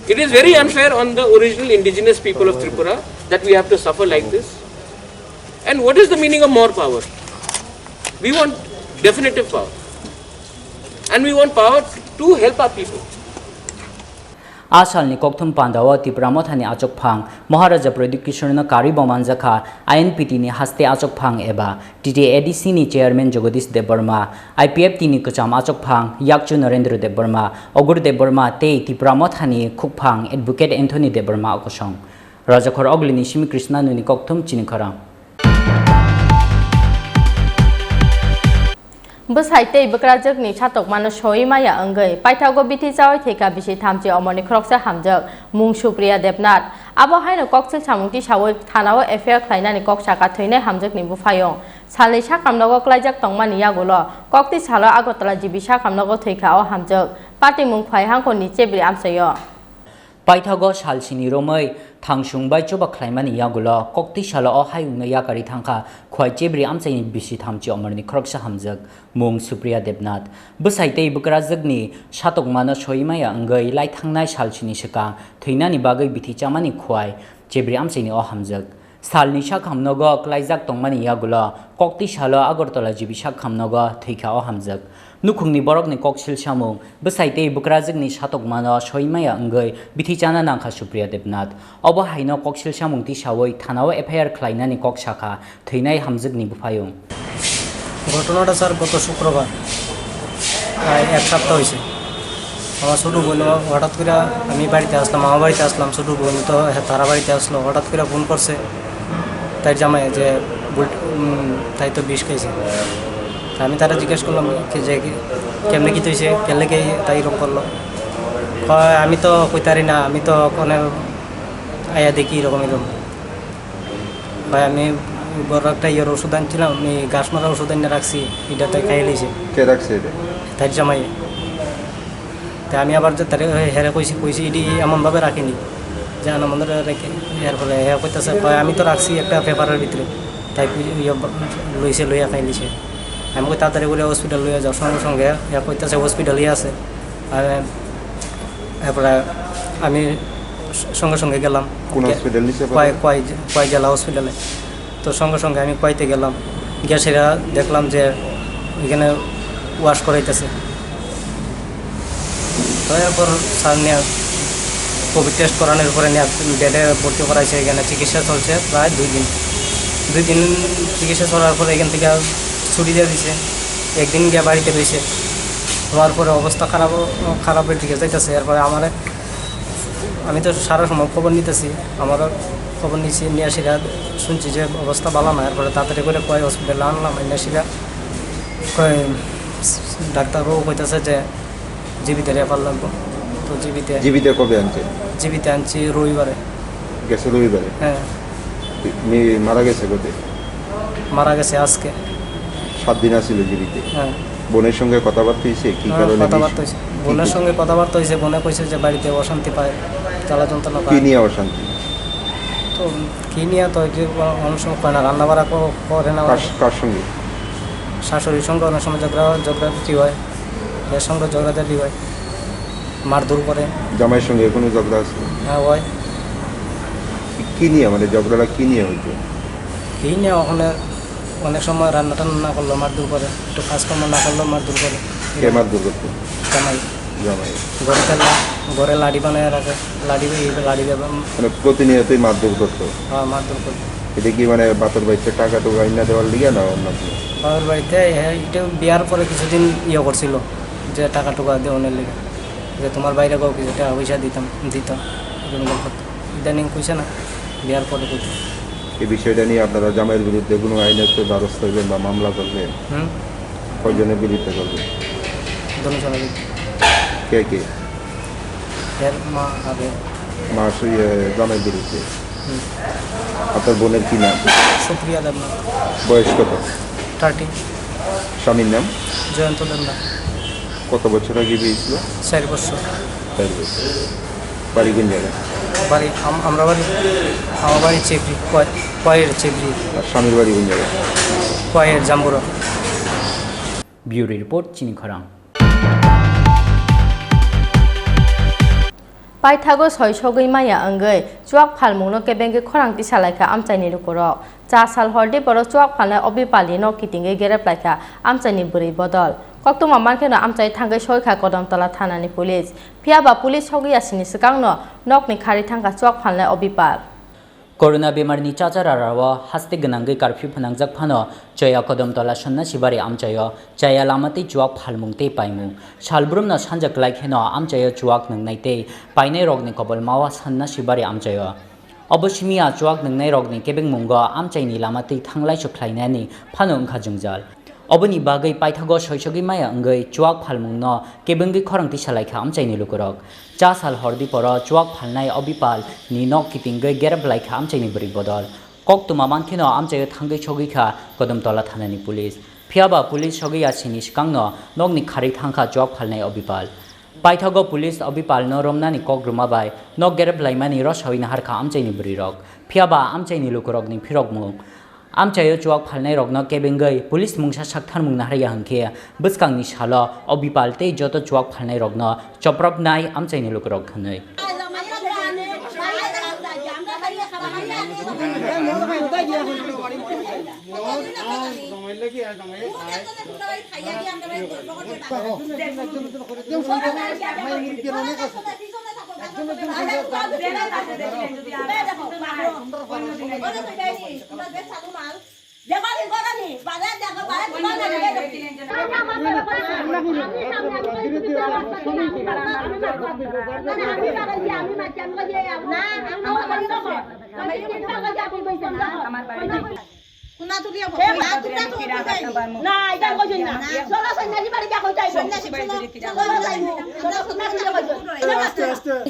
It is very unfair on the original indigenous people of Tripura that we have to suffer like this. And what is the meaning of more power? We want definitive power. And we want power to help our people. A salni kokthum pandao Tipra Mothani achukphang Maharaja Pradyut Kishorno karwi bo manjakha I N P T ni haste achukphang eba T T A D C ni chairman Jagadish Debbarma, I P F T ni kwcham achukphang Yakchu Narendra Debbarma, Ogur Debbarma tei Tipra Mothani khukphang Advocate Anthony Debbarma kosong. Rajakhor Oglini simi Krishna nuni kokthum chini khorang. Bwsai tei bwkrajwkni satokmano soi maya wngwi paithago bithi chawi thwikha bisi thamchi omorni khoroksa hamjwk, mung Supriya Debnath. Abo haino koksil samung tisawi thanao F I R khlainani kok saka thwinai hamjwkni buphaiyung. Salni sakhamnogo klaijak tongmani yagulo kokti salo Agartala G B sakhamnogo thwikha o hamjwk. Patimung Khwai hangkhorni chebri amchaio. Paithago sal sini romwi thangsung bai chuba khlaimani yagulo kokti salo o hayungno yakarwi thangkha Khwai chebri amchaini bisi thamchi omorni khoroksa hamjwk, mung Supriya Debnath. Bwsai tei bwkrajwkni satokmano soi maya wngwi lai thangnai sal sini swkang thwinani bagwi bithi chamani Khwai chebri amchaini o hamjwk. Salni sakhamnogo klaijak tongmani yagulo kokti salo Agartala G B sakhamnogo thwikha o hamjwk. Nukhungni borokni koksil samung, bwsai tei bwkrajwkni satokmano soi maya wngwi bithi chana nangkha Supriya Debnath. Obo haino koksil samung tisawi thanao F I R khlainani kok sakha thwinai hamjwkni buphaiyung. ঘটনাটা স্যার গত শুক্রবার, প্রায় এক সপ্তাহ হয়েছে। আমার ছোটো বোন হঠাৎ করে, আমি বাড়িতে আসলাম, আমার বাড়িতে আসলাম, ছোটো বোন তো, হ্যাঁ, তারা বাড়িতে আসলো, হঠাৎ করে ফোন করছে। তাই জামাই যে বুল-, উম, তাই তো বিষ খাইছে। তা আমি তারা জিজ্ঞেস করলাম কি যে কি, কেমনে কি হয়েছে, কেন লেগে তাই এরকম করলো? কয়, "আমি তো কইতারি না, আমি তো ওখানে আয়া দেখি এরকম এরকম।" ভাই, আমি বড় একটা ইয়ের ওষুধ আনছিলাম, আমি ঘাস মারার ওষুধ এনে রাখছি, এটা তাই খাইয়ে লিছে। কে রাখছে এটা? তাই জামাই। তা আমি আবার যে তারে, হেরে কইছি, কইছি, "এটি এমনভাবে রাখিনি যে আনন্দ রেখে।" এরপরে হে কইতাছে, কয়, "আমি তো রাখছি একটা পেপারের ভিতরে।" তাই কই, ইয়ে, লইছে, লইয়া খাই লিছে। আমি কই, "তাড়াতাড়ি করে হসপিটাল লইয়া যাও।" সঙ্গে সঙ্গে হে কইতাছে, "হসপিটালই আছে।" আর এরপরে আমি স-, সঙ্গে সঙ্গে গেলাম। কোন কে-, হসপিটাল নিচে খোয়াই, খোয়াই, খোয়াই জেলা হসপিটালে। তো সঙ্গে সঙ্গে আমি খোয়াইতে গেলাম। গিয়া সেটা দেখলাম যে এখানে ওয়াশ করাইতেছে। তো এরপর স্যার নিয়ে কোভিড টেস্ট করানোর পরে নিয়ে বেডে ভর্তি করাইছে, এখানে চিকিৎসা চলছে প্রায় দুই দিন। দুই দিন চিকিৎসা চলার পরে এখান থেকে ছুটি দিয়ে দিছে, একদিন গিয়ে বাড়িতে রয়েছে। হওয়ার পরে অবস্থা খারাপ, খারাপের দিকে যাইতেছে। এরপরে আমার, আমি তো সারা সময় খবর নিতেছি, আমারও খবর নিছি, নিয়ে আসিরা শুনছি যে অবস্থা ভালো না। এরপরে তাড়াতাড়ি করে কয় হসপিটালে আনলাম, এনে আসিরা কয়, ডাক্তারবাবু কইতাছে যে জিবিতে রেফার লাগবো। তো জিবিতে, জিবিতে কবে আনছে? জিবিতে আনছি রবিবারে। গেছে রবিবারে? হ্যাঁ। মি-, মারা গেছে কবে? মারা গেছে আজকে। সাত দিন আছিল জিবিতে? হ্যাঁ। বোনের সঙ্গে কথাবার্তা হয়েছে? কি হ্যাঁ, কারণে কথাবার্তা বিষ-, হয়েছে। কি বোনের কি? সঙ্গে কথাবার্তা হয়েছে, বোনে কইছে যে বাড়িতে অশান্তি পায়, জ্বালা যন্ত্রণা কি পায়। নিয়ে অশান্তি? তো কি নিয়ে তো এই যে অনেক সময় কয় না, রান্না বাড়া কো-, করে না। কার, কার সঙ্গে? শাশুড়ির সঙ্গে অনেক সময় ঝগড়া, ঝগড়াঝাটি হয়, এর সঙ্গে ঝগড়াঝাটি হয়, মারধর করে। জামাইয়ের সঙ্গে এখনো ঝগড়া আছে? হ্যাঁ, হয়। কি, কি নিয়ে, মানে, ঝগড়াটা কি নিয়ে হইতো? কি নিয়ে ওখানে অনেক সময় রান্না টান্না না করলো, মারধর করে, একটু কাজকর্ম না করলো, মারধর করে। কে মারধর করতো? জামাই। জামাই। ঘরে লা-, ঘরে লাঠি বানায় রাখে, লাঠি, এই লাঠি দিয়ে মানে, প্রতিনিয়তই মারধর করতো? হ্যাঁ, মারধর করতো। এটা কি, মানে, বাপের বাড়িতে টাকা টুকা আইনা দেওয়ার লিগে না অন্য কোনো? বাপের বাড়িতে, হ্যাঁ, এটা বিয়ার পরে কিছুদিন ইয়ে করছিল যে টাকা টুকা দেওয়ানোর লিগে, যে তোমার বাইরে কেউ কিছু টাকা পয়সা দিতাম, দিত, এরকম করতো। ইদানিং কইছে না, বিয়ার পরে কইতো। এই বিষয়টা নিয়ে আপনারা জামাইয়ের বিরুদ্ধে কোনো আইনানুগ ব্যবস্থা করবেন বা মামলা করবেন? হুম। কয়জনের বিরুদ্ধে করবেন? দুজনের বিরুদ্ধে। কে কে? এর মা আর এ। মা সু-, ইয়ে, জামাইয়ের বিরুদ্ধে। হুম। আপনার বোনের কি নাম? সুপ্রিয়া দেবনাথ। বয়স কত? থার্টি। স্বামীর নাম? জয়ন্ত দেবনাথ। কত বছর আগে বিয়ে ছিল? চার বছর। চার বছর। বাড়ি কোন জায়গা? বাড়ি আম-, আমরাবাড়ি। আমার বাড়ি চেবড়ি, কয়-, কয়ের চেবড়ি। আর স্বামীর বাড়ি কোন জায়গা? কয়ের জাম্বুরা। Bureau report, Chini Khorang. Paithago soi sogwi maya wngwi chuak phalmungno kebengwi khorang tisalaikha amchaini lukurok. Cha sal hordi borok chuak phalnai obipalni nok kitingwi gerep laikha amchaini bwrwi bodol. Koktwma mankheno amchai thangwi soikha Kodamtola thanani police. Phiyaba police sogwi yasini swkangno nokni khari thangkha chuak phalnai obipal. Corona bemarni chachara rao haste gwnangwi curfew phnangjak phano Chaya Kodamtola Sonnasibari amchaio chaya lama tei chuak phalmung tei paimung. Salbrumno sanja kwlai kheno amchaio chuak nwngnai tei painai rokni kobolmao Sonnasibari amchaio. Obo simi a chuak nwngnai rokni kebengmungo amchaini lama tei thanglai chukhlainani phano wngkha jwngjal. Oboni bagwi paithago soisogwi maya wngwi chuak phalmungno kebengwi khorang tisalaikha amchaini lukurok. Cha sal hordi poro chuak phalnai obipal ni nok kitingwi gerep laikha amchaini bwrwi bodol. Koktwma mankheno amchaio thangwi sogwikha Kodamtola thanani police. Phiyaba police sogwi yasini swkangno nokni khari thangkha chuak phalnai obipal. Paithago police obipalno romnani kok rwma bai nok gerep laimani rosawi naharkha amchaini bwrwirok. Phiyaba amchaini lukurokni phirokmung. Amchaio chuak phalnairokno kebengwi police mungsa saktharmung naharya hwnkhe bwskangni salo obipal tei joto chuak phalnairokno chopropnai amchaini lukurok hwnwi.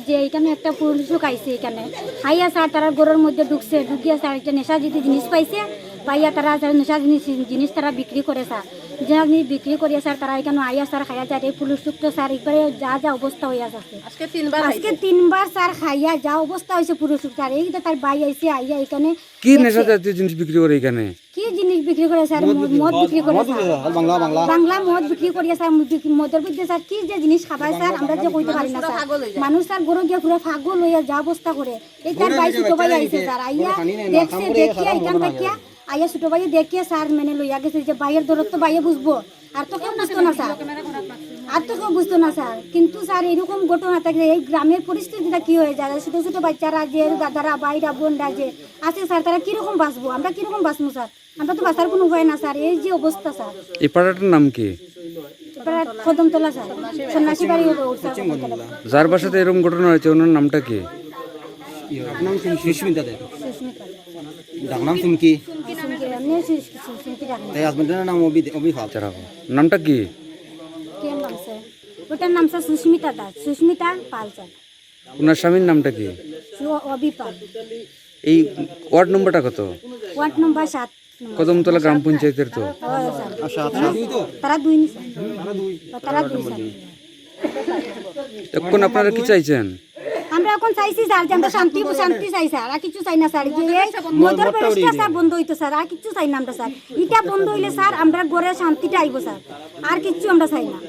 যে এখানে একটা পুরুষ লোক আইছে এখানে, আইয়া স্যার তারা ঘরের মধ্যে ঢুকছে, ঢুকিয়া স্যার একটা নেশা যদি জিনিস পাইছে, পাইয়া তারা স্যার নেশা জিনিস, জিনিস তারা বিক্রি করে স্যার, যে জিনিস বিক্রি করিয়া স্যার তারা এখানে আইয়া স্যার খাইয়া যায়। এই পুরুষ লোক তো স্যার একবারে যা যা অবস্থা হইয়া যাচ্ছে। আজকে তিনবার আজকে আইছে। তিনবার স্যার খাইয়া যা অবস্থা হয়েছে পুরুষ লোক স্যার, এই তো তার ভাই আইছে আইয়া এখানে কি দেখছে। নেশা জাতীয় জিনিস বিক্রি করে এখানে? কি জিনিস বিক্রি করে স্যার? মদ মদ, বিক্রি মদ বিক্রি করে মদ স্যার। বিক্রি করে, বাংলা, বাংলা। বাংলা মদ বিক্রি করিয়া স্যার, মদ বিক্রি, মদের মধ্যে স্যার কি যে জিনিস খাবায় স্যার, আমরা যে কইতে পারি না স্যার। মানুষ স্যার গরু গিয়া পুরো পাগল হইয়া যা অবস্থা করে। এই তার ভাই ছোট ভাই আইছে স্যার, আইয়া দেখছে, দেখিয়া এখান থাকিয়া, আইয়া ছোট ভাইয়ে দেখিয়া স্যার মানে লইয়া গেছে যে ভাইয়ের দরদ তো ভাইয়ে বুঝবো, আর তো কেউ বুঝতো না স্যার, আর তো কেউ বুঝতো না স্যার। কিন্তু স্যার এরকম ঘটনা থাকলে এই গ্রামের পরিস্থিতিটা কি হয়ে যায়? ছোট ছোট বাচ্চারা যে দাদারা ভাইরা বোনরা যে আছে স্যার, তারা কিরকম বাঁচবো? আমরা কিরকম বাঁচবো স্যার? আমরা তো বাঁচার কোনো উপায় না স্যার, এই যে অবস্থা স্যার। এই পাড়াটার নাম কি? এই পাড়া কদমতলা স্যার, সন্ন্যাসী বাড়ি রোড স্যার, কদমতলা। যার বাসাতে এরকম ঘটনা হয়েছে, ওনার নামটা কি? নাম কি? সুস্মিতা দে। সুস্মিতা। ডাক নাম চুমকি। চুমকি, এমনি সু-, সু-, চুমকি ডাক নাম। তাই হাজবেন্ডের নাম অভি দে-, অভি পাল। নামটা কি? কে নাম স্যার? ওটার নাম স্যার সুস্মিতা দাস, সুস্মিতা পাল স্যার। ওনার স্বামীর নামটা কি? শ্রী অ-, অভি পাল। এই ওয়ার্ড নম্বরটা কত? ওয়ার্ড নম্বর সাত নম্বর। কদমতলা গ্রাম পঞ্চায়েতের তো? হ্যাঁ, স্যার। আচ্ছা, আচ্ছা। তারা দুই নি, স্যার। তারা দুই, স্যার। এখন আপনারা কি চাইছেন? আমরা এখন চাইছি, স্যার, যে আমরা শান্তি, শান্তি চাই, স্যার, আর কিছু চাই না, স্যার। যে এই মদের ব্যবস্থা, স্যার, বন্ধ হইতো, স্যার, আর কিছু চাই না আমরা, স্যার। এটা বন্ধ হইলে, স্যার, আমরা ঘরে শান্তিটা আইবো, স্যার, আর কিচ্ছু আমরা চাই না।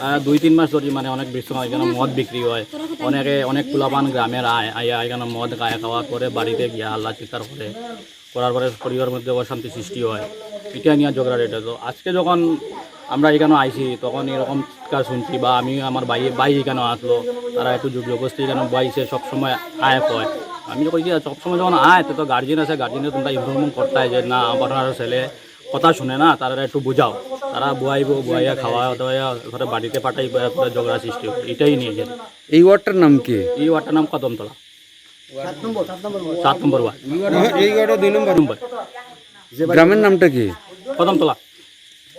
আহ, দুই তিন মাস ধরে মানে অনেক বিশৃঙ্খলা, এখানে মদ বিক্রি হয়, অনেকে অনেক পোলাপান গ্রামের আয়, আইয়া এখানে মদ খায়, খাওয়ার পরে বাড়িতে গিয়া হাল্লা চিৎকার করে, করার পরে পরিবারের মধ্যে অশান্তি সৃষ্টি হয়, এটা নিয়ে ঝগড়া রেটে। তো আজকে যখন আমরা এখানে আইছি তখন এরকম চিৎকার শুনছি, বা আমি আমার ভাই, ভাই এখানে আসলো, তারা একটু জোর জবরদস্তি এখানে বইছে, সবসময় আয় কয়। আমি তো কইছি সবসময় যখন আয় তো, তো গার্জিয়ান আছে, গার্জিয়ানকে তোমরা ইনফরমেশন করতে হয় যে না, আপনার ছেলে কথা শুনে না, তারা একটু বুঝাও। তারা বুয়াইবো, বুয়াইয়া খাওয়া দাওয়া, এরপরে বাড়িতে পাঠাইবো, এরপরে ঝগড়া সৃষ্টি হবে। এটাই নিয়ে যে এই ওয়ার্ডটার নাম কি? এই ওয়ার্ডটার নাম কদমতলা। সাত নম্বর, সাত নম্বর ওয়ার্ড। সাত নম্বর ওয়ার্ড। এই ওয়ার্ডটা দুই নম্বর। নম্বর। গ্রামের নামটা কি? কদমতলা।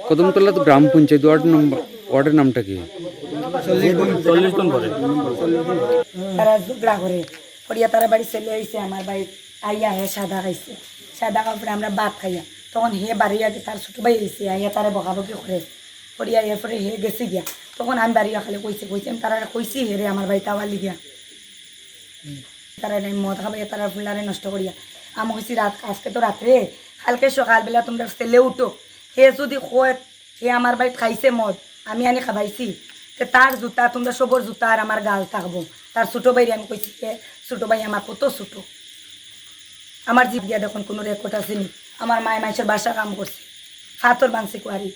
কদমতলা তো গ্রাম পঞ্চায়েত, ওয়ার্ড নম্বর, ওয়ার্ডের নামটা কি? চল্লিশ দিন পরে। তারা ঝগড়া করে, করিয়া তারা বাড়ি চলে আইছে, আমার ভাই আইয়া হে সাদা খাইছে, সাদা খাওয়ার পরে আমরা ভাত খাইয়া, তখন হে বাড়ি আগে তার ছোট ভাই আইছে, আইয়া তারা বকাবকি করে, করিয়া এরপরে হে গেছে গিয়া, তখন আমি বাড়ি খালি কইছে, কইছে, আমি তারা কইছি, হে রে আমার ভাই তাওয়ালি গিয়া। তারা নাই মদ খাবে, তারা ফুলারে নষ্ট করিয়া। আমি কইছি, "রাত, আজকে তো রাত্রে, কালকে সকালবেলা তোমরা ছেলে উঠো।" হে যদি কয়, "হে আমার ভাই খাইছে মদ, আমি আনি খাবাইছি," তে তার জুতা, তোমরা সবর জুতা আর আমার গাল থাকবো। তার ছোট ভাইরে আমি কইছি, "এ ছোট ভাই আমার কত ছোট, আমার জিপ দিয়া দেখুন কোনো রেকর্ড আছে নি, আমার মায় মানুষের বাসা কাম করছে, ফাতর বানছে কুয়ারি।"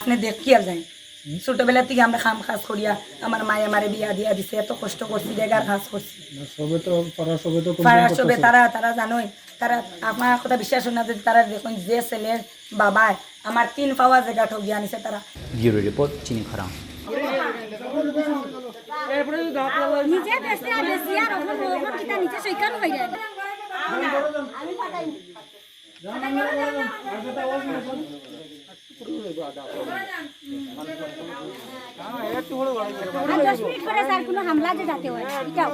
আপনি দেখিয়া যাই, হুম। ছোটবেলা থেকে আমরা কাম কাজ করিয়া আমার মায়ে আমারে বিয়া দিয়া দিছে, এত কষ্ট করছি, বেগার কাজ করছি। না, সবে তো, পাড়া সবে তো পাড়া complain সবে করতেছে। তারা, তারা জানোই, তারা আমার কথা বিশ্বাস হয় না, যদি তারা দেখুন যে ছেলের বাবায় আমার তিন পাওয়া জায়গা ঠগিয়ে আনিছে তারা। Bureau report, Chini Khorang. নিজে বেচতে আর বেশি আর ওখানে, ওখানে কিতা নিজে সইকার হয়ে যায়। আর দশ মিনিট করে স্যার কোনো হামলা যে যাতে হয়, এটাও।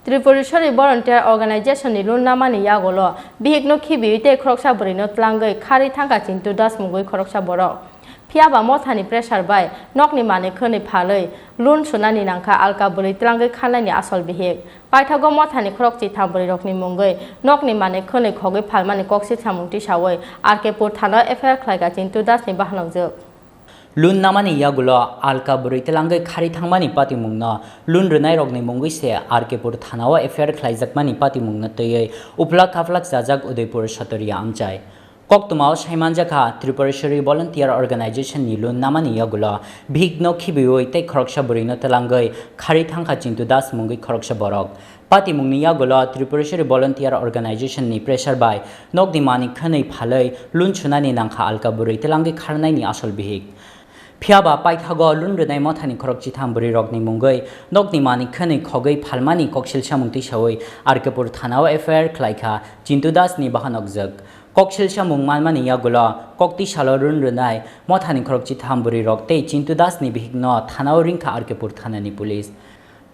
Tripureshwari Volunteer Organization ni lun namani yagulo bihikno khibiwi tei khoroksa bwrwino tlangwi kharwi thangkha Chintu Das mungwi khoroksa borok. Phiya ba mothani pressure bai nokni manwi khwnwi phalwi loan sunani nangkha alka bwrwi twlangwi kharnaini asol bihik. Paithago mothani khorok chitham bwrwirokni mungwi nokni manwi khwnwi khogwi phalmani kok silsamung tisawi R K pur thanao F I R khlaikha Chintu Das ni bahanokjwk. Loan namani yagulo alka bwrwi twlangwi kharwi thangmani patimungno loan rwnairokni mungwi se R K pur thanao F I R khlaijakmani patimungno twiwi uplak kaphlak chajak Udaipur Sotoria amchai. Koktwmao saimanjakha, Tripureshwari Volunteer Organization ni loan namani yagulo bihikno khibiwi tei khoroksa bwrwino twlangwi kharwi thangkha Chintu Das mungwi khoroksa borok. Patimungni yagulo Tripureshwari Volunteer Organization ni pressure bai nokni manwi khwnwi phalwi loan sunani nangkha alka bwrwi twlangwi kharnaini asol bihik. Phiya ba paithago loan rwnai mothani khorok chitham bwrwirokni mungwi nokni manwi khwnwi khogwi phalmani koksil samung tisawi R K pur thanao F I R khlaikha Chintu Das ni bahanokjwk. Koksil samung manmani yagulo koktwi salo loan rwnai mothani khorok chitham bwrwirok tei Chintu Das ni bihikno thanao ringkha R K pur thanani police.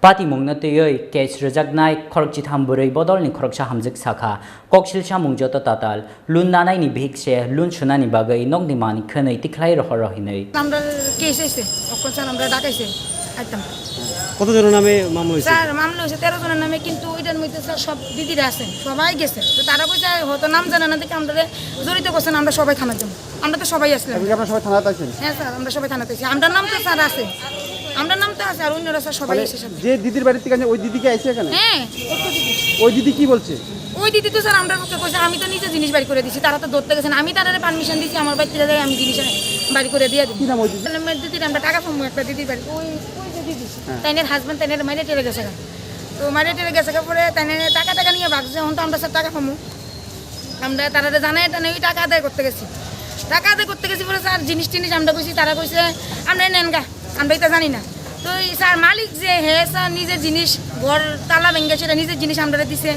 Patimungno twiwi case rwjaknai khorok chitham bwrwi bodolni khoroksa hamjwk sakha, koksil samung joto tatal, loan nanaini bihik se loan sunani bagwi nokni manwi khwnwi tikhlai rohor rohinwi. আমরা কেস হয়েছে, অখন স্যার আমরা ডাকাইছে, একদম। কতজনের নামে মামলা হয়েছে? স্যার, মামলা হয়েছে তেরো জনের নামে, কিন্তু এটার মধ্যে স্যার সব দিদিরা আছেন, সবাই গেছে। তো তারা কইছে, "হয়তো নাম জানে না দেখে আমরা জড়িত করছেন, আমরা সবাই থানার জন্য।" আমরা তো সবাই আসলাম। এখন কি আপনারা সবাই থানাতে আছেন? হ্যাঁ স্যার, আমরা সবাই থানাতে আছি। আমরার নাম তো স্যার আছে, আমরার নাম তো আছে, আর অন্যরা স্যার সবাই মানে এসে সাথে। যে দিদির বাড়ি থেকে আনছেন, ওই দিদি কি আইছে এখানে? হ্যাঁ, ওই তো দিদি। ওই দিদি কি বলছে? ওই দিদি তো স্যার আমরার পক্ষে কইছে, "আমি তো নিজে জিনিস বাড়ি করে দিছি, তারা তো ধরতে গেছেন, আমি তারারে পারমিশন দিছি, আমার বাড়ি থেকে যাই আমি জিনিস বাড়ি করে দিয়ে দিই।" কি নাম ওই দিদি? তাহলে মেয়ের দিদির আমরা টাকা পাবো একটা দিদির বাড়ি, ওই, ওই যে দিদি, হ্যাঁ। তাইনের হাজবেন্ড তাইনের মাইরে টেরে গেছে গা। তো মাইরে টেরে গেছে গা পরে তাইনের টাকা টাকা নিয়ে ভাগছে, এখন তো আমরা স্যার টাকা পাবো। আমরা তারারে জানাই টানাই ওই টাকা আদায় করতে গেছি। টাকা আদায় করতে গেছি পরে স্যার জিনিস টিনিস আমরা কইছি, তারা কইছে, "আমরা নেন গা, আমরা এটা জানি না।" তো এই স্যার মালিক যে হে স্যার নিজের জিনিস, ঘর তালা ভেঙে সেটা নিজের জিনিস আমরা দিছে।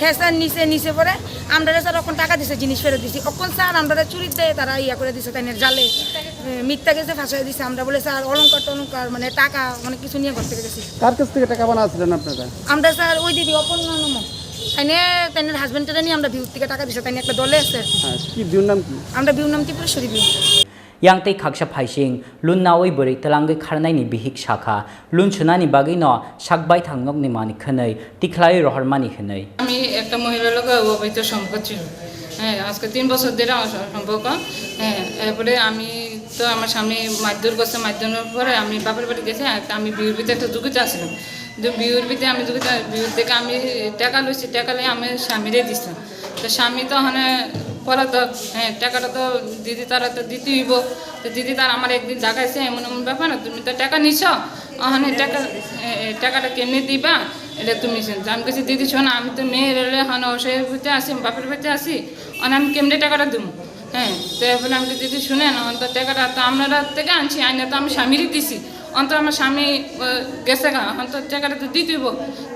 হে স্যার নিচে, নিচে পরে আমরা স্যার অখন টাকা দিছে, জিনিস ফেরত দিছি। অখন স্যার আমরা চুরিতে তারা ইয়া করে দিছে, তাই জালে, এ, মিথ্যা গেছে ফাঁসাই দিছে। আমরা বলে, "স্যার, অলংকার টলংকার মানে টাকা অনেক কিছু নিয়ে ঘর থেকে গেছি।" কার কাছ থেকে টাকা পানা আছিলেন আপনারা? আমরা স্যার ওই দিদি অপর্ণা নামক তাইনে, তাইনের হাজবেন্ডটারে নিয়ে আমরা ভিউর থেকে টাকা দিছে, তাইনে একটা দলে আছে আর কি। হ্যাঁ, কি ভিউর নাম কি? আমরা ভিউর নাম Tripureshwari view. Yang tei khaksa phaising loan nawi bwrwi twlangwi kharnaini bihik sakha, loan sunani bagwino sak baithang nokni manwi khwnwi tikhlai rohormani hwnwi. আমি একটা মহিলার লগে অবৈধ সম্পর্ক ছিল। হ্যাঁ, আজকে তিন বছর ধরে আমার সম-, সম্পর্ক। হ্যাঁ, এরপরে আমি তো আমার স্বামী মারধর করছে, মারধরের পরে আমি বাপের বাড়ি গেছি, আর আমি বিউর ভিতরে একটা দুঃখিত আসলাম। যে বিউর ভিতরে আমি দুঃখিত, বিউর থেকে আমি টাকা লইছি, টাকা লই আমি স্বামীরে দিছিলাম। তো স্বামী তো ওখানে পলাতক, হ্যাঁ, টাকাটা তো দিদি তারা তো দিতে হইব। তো দিদি তারা আমার একদিন দেখাইছে, "এমন এমন ব্যাপার না, তুমি তো টাকা নিছ, ওখানে টাকা, এ, এ, টাকাটা কেমনে দিবা? এটা তুমি শুনো।" তো আমি কাছে, "দিদি শোনো, আমি তো মেয়ের হলে ওখানে অসহায় বাড়িতে আছি, বাপের বাড়িতে আছি, ওখানে আমি কেমনে টাকাটা দেবো?" হ্যাঁ, তো এরপরে আমি কাছে, "দিদি শুনে না, অন্তত টাকাটা তো আপনারা থেকে আনছি, আইনে তো আমি স্বামীরই দিছি, অন্তত আমার স্বামী, আহ, গেছে গা, অন্তত টাকাটা তো দিতে হইব।"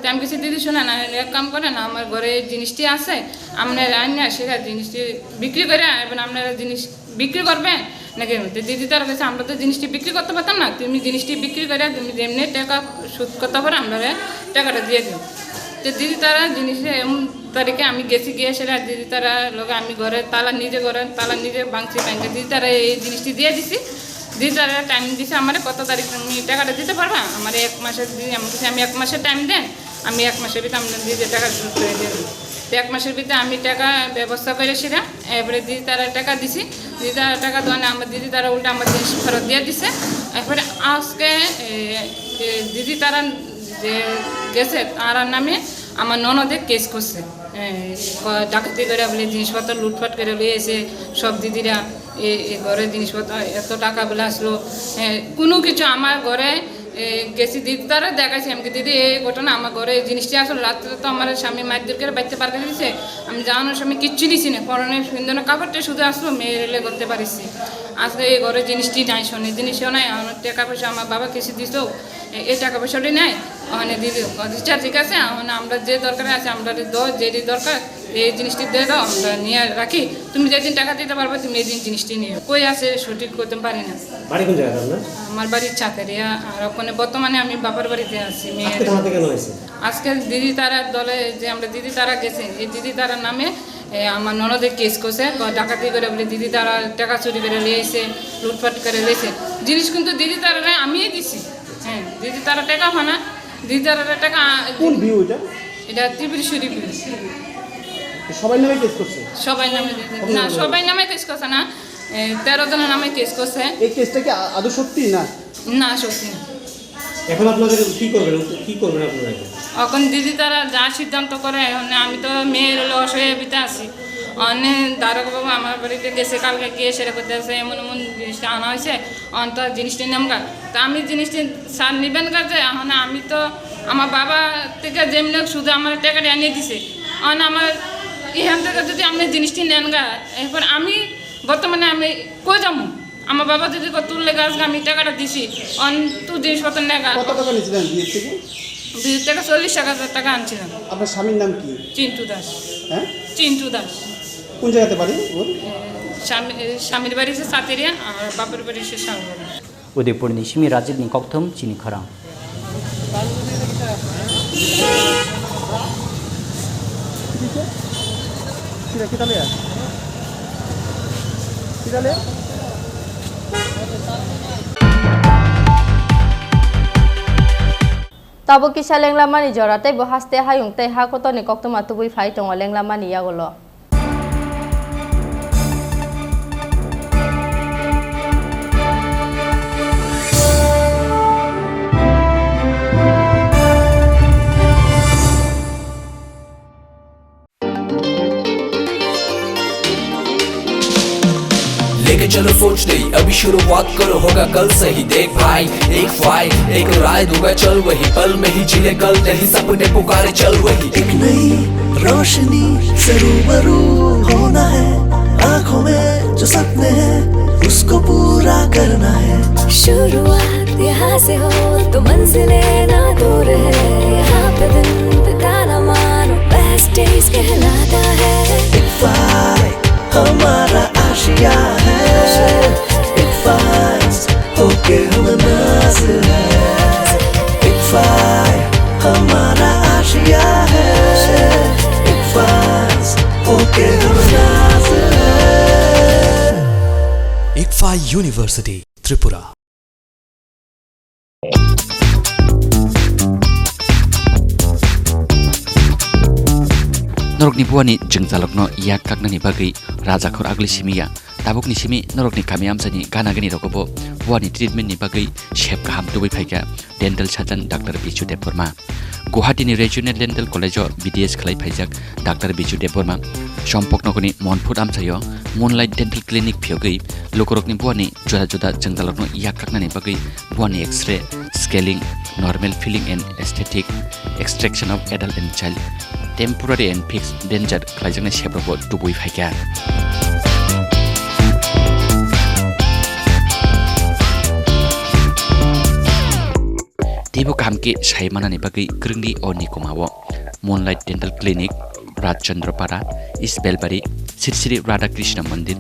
তো আমি কাছে, "দিদি শুনে না, এক কাম করে না, আমার ঘরে এই জিনিসটি আছে, আপনার আইন না সেটা জিনিসটি বিক্রি করে, এবং আপনারা জিনিস বিক্রি করবেন নাকি?" তো দিদি তারা কাছে, "আমরা তো জিনিসটি বিক্রি করতে পারতাম না, তুমি জিনিসটি বিক্রি করে তুমি যেমনি টাকা শোধ করতে পারো, আমরা টাকাটা দিয়ে দিও।" তো দিদি তারা জিনিসে এমন তারিখে আমি গেছি, গিয়ে সেটা দিদি তারা লগে আমি ঘরে তালা, নিজে ঘরে তালা নিজে ভাঙছি, ভাঙে দিদি তারা এই জিনিসটি দিয়ে দিছি। দিদি তারা টাইম দিছে আমার, কত তারিখ তুমি টাকাটা দিতে পারবা? আমার এক মাসের দিদি আমি বলছি, আমি এক মাসের টাইম দেন, আমি এক মাসের ভিতরে আপনার দিদি টাকা শোধ করে দিয়ে দেবো। তো এক মাসের ভিতরে আমি টাকা ব্যবস্থা করেছিলাম। এরপরে দিদি তারা টাকা দিছি। দিদি তারা টাকা দেওয়ানে আমার দিদি তারা উল্টা আমার জিনিস ফেরত দিয়ে দিছে। এরপরে আজকে এ, এ, দিদি তারা যে গেছে, তার নামে আমার ননদে কেস করছে। এ, ক-, ডাকাতি করে বলে জিনিসপত্র লুটপাট করে নিয়ে এসে সব দিদিরা এ, এ ঘরে জিনিসপত্র এত টাকা বলে আসলো। এ, কোনো কিছু আমার ঘরে এ, গেছি দিদি তারা দেখাইছি আমাকে, "দিদি, এই ঘটনা আমার ঘরে এই জিনিসটি আসলে রাত্রে তো আমার স্বামী মারধর করে বাড়িতে বার করে দিছে, আমি জানানোর সময় কিচ্ছু নিছি না, পরনের পিন্দনের কাপড়টা শুধু আসলো, মেয়ের এলে করতে পারিছি। আজকে এই ঘরে জিনিসটি নাই, সোনার জিনিসও নাই, আমার টাকা পয়সা আমার বাবা কিছু দিত, এ-, এই টাকা পয়সাটি নাই।" মানে দিদি, "আচ্ছা, ঠিক আছে, এখন আমরা যে দরকারে আছে, আমরা দ-, যেটি দরকার, এই জিনিসটি দিয়ে দাও, আমরা নিয়ে রাখি, তুমি যেদিন টাকা দিতে পারবে, তুমি এই দিন জিনিসটি নিও।" কই আছে সঠিক করতে পারি না। বাড়ি কোন জায়গায় আপনার? আমার বাড়ি চাতারিয়া, আর ওখানে বর্তমানে আমি বাবার বাড়িতে আছি। মেয়ের আজকে থানাতে কেন হয়েছে? আজকে দিদি তারার দলে যে আমরা দিদি তারা গেছে, এই দিদি তারার নামে, এ, আমার ননদের কেস করছে, গ-, ডাকাতি করে বলে দিদি তারা টাকা চুরি করে নিয়ে এসে লুটপাট করে নিয়েছে। জিনিস কিন্তু দিদি তারারে আমিই দিছি। হ্যাঁ, দিদি তারা টাকা পানা, দিদি তারা টাকা কোন ভিউ এটা? এটা ত্রিপুরেশ্বরী ভিউ। সবাই নামে কেস করছে? সবাই নামে দিদি, কত না, নামে? সবাই নামে কেস করছে না, এ, তেরো জনের নামে কেস করছে। এই কেসটা কি আ-, আদৌ সত্যি না? না, সত্যি না। এখন আপনাদের কি করবেন? কি করবেন আপনারা এখন? এখন দিদি তারা যা সিদ্ধান্ত করে, এখন আমি তো মেয়ের হলে অসহায় বিতে আছি। অনেক দারোগা বাবু আমার বাড়িতে গেছে, কালকে গিয়ে সেটা করতে আছে, এমন এমন জিনিসটা আনা হয়েছে, অন্ত জিনিসটা নেমগা। তা আমি জিনিসটা স্যার নিবেন কাছে, এখন আমি তো আমার বাবা থেকে যেমনি হোক শুধু আমার টাকাটা এনে দিছে। এখন আমার এখান থেকে যদি আপনি জিনিসটা নেন গা, এরপর আমি বর্তমানে আমি কই যাবো? আমার বাবা যদি কত তুললে গাছ আমি টাকাটা দিছি, অন তুই জিনিসপত্র নেগা। কত টাকা নিয়েছিলেন বিয়ের থেকে? বিয়ের থেকে চল্লিশ হাজার টাকা আনছিলাম। আপনার স্বামীর নাম কি? চিন্টু দাস। হ্যাঁ? চিন্টু দাস। কোন জায়গাতে বাড়ি ওর? এ, স্বামী, এ, স্বামীর বাড়ি হচ্ছে সাতেরিয়া, আর বাপের বাড়ি হচ্ছে সাগর। Udaipurni simi Rajibni kokthum chini khorang. Tabuk kisa lenglamani jora tei bo haste hayung tei ha kotorni koktwma tubui phai tongo lenglamani yagulo. लेके चलो सोच नहीं, अभी शुरुआत करो, होगा कल सही। देख भाई, एक फाइल, एक राय दूंगा, चल वही, पल में ही जी ले, कल नहीं, सपने पुकारे, चल वही। एक नई रोशनी से रूबरू होना है, आंखों में जो सपने हैं, उसको पूरा करना है। शुरुआत यहाँ से हो तो मंजिलें ना दूर है, यहाँ पे दिन बिताना मानो बेस्ट डेज कहलाता है। एक फाइल हमारा आशिया है, एक फाइल होके हम नाज है। एक फाइल हमारा आशिया है, एक फाइल होके हम नाज है। Ikfa University, Tripura. Norokni buani jwngjalokno yak kaknani bagwi rajakhor agli simi ya. Tabukni simi norokni kami amchaini gana gini rogobo buani treatment ni bagwi sep kaham tubui phaikha dental surgeon Doctor Bichu Debbarma. Guwahati ni Regional Dental College o B D S khlai phaijak Doctor Bichu Debbarma Champaknagar ni Monfut amchaio Moonlight Dental Clinic phiyogwi lukurokni buani juda juda jwngjalrokno yak kaknani bagwi buani X-ray, scaling, normal filling and aesthetic, extraction of adult and child, temporary and fixed denture khlaijaknai seprokbo tubui phaikha. Teibo kaham khe sai manani bagwi kwrwngdi o nikoma o Moonlight Dental Clinic, Rajchandra Para, East Belbari, Sri Sri Radha Krishna Mandir,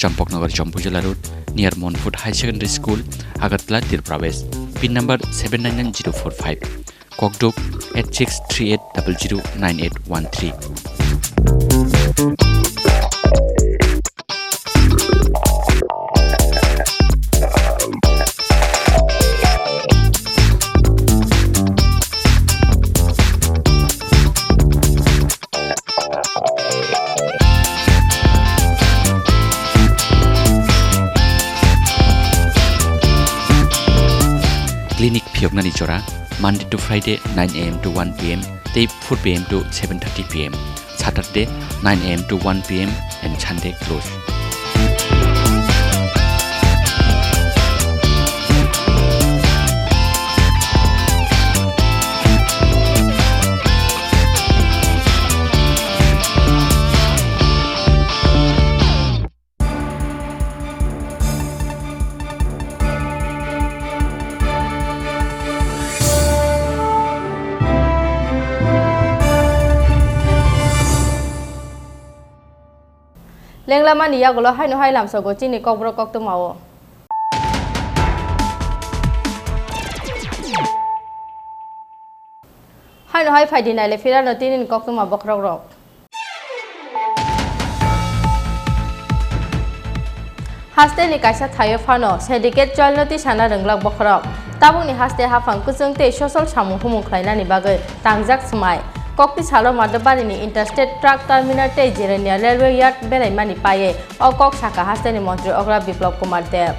Champaknagar Jampuijala Road, near Monfut High Secondary School, Agartala, Tripura West. Pin number seven nine nine zero four five. Kokduk eight six three eight double zero nine eight one three. Clinic phiyoknani jora, Monday to Friday nine A M to one P M tei four P M to seven thirty P M, Saturday nine A M to one P M and Sunday close. Lenglamani yagulo haino hai lamsogo chini kokborok koktwmao. Haino hai phaidi naile phirano tinini koktwma bokhorokrok. Hasteni kaisa thaio phano syndicate cholno tisana rwnglak bokhorok. Tabukni haste haphang kwchwng tei sosol samung humung khlainani bagwi tangjak swmai. Kokti salo Madhobari ni Interstate Truck Terminal tei Jirania Railway Yard beraimani paiwi o kok sakha hasteni montri okra Biplab Kumar Deb.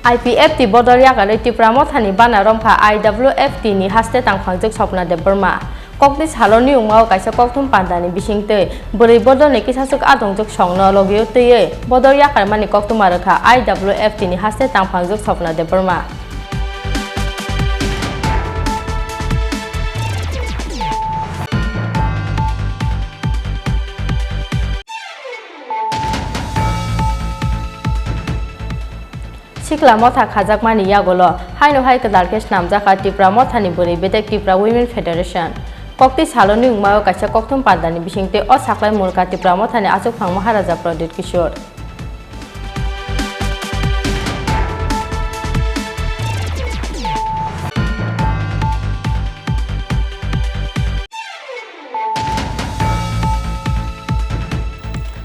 I P F T bodol yakarwi Tipra Mothani bana romkha I W F T ni haste tangphangjwk Swapna Debbarma. Kokti salo niyungmao kaisa kokthum pandani bisingtwi bwrwi bodolni kisaswk adongjwk songno logio twiwi bodol yakarmani koktwma rwkha I W F T ni haste tangphangjwk Swapna Debbarma. Sikla motha khajakmani yagulo haino hai kwtal khe snamjakha Tipra Mothani bwrwi bedek Tipra Women Federation. Kokti salo niyungmao kaisa kokthum pandani bisingtwi o saklai mulka Tipra Mothani achukphang Maharaja Pradyut Kishore.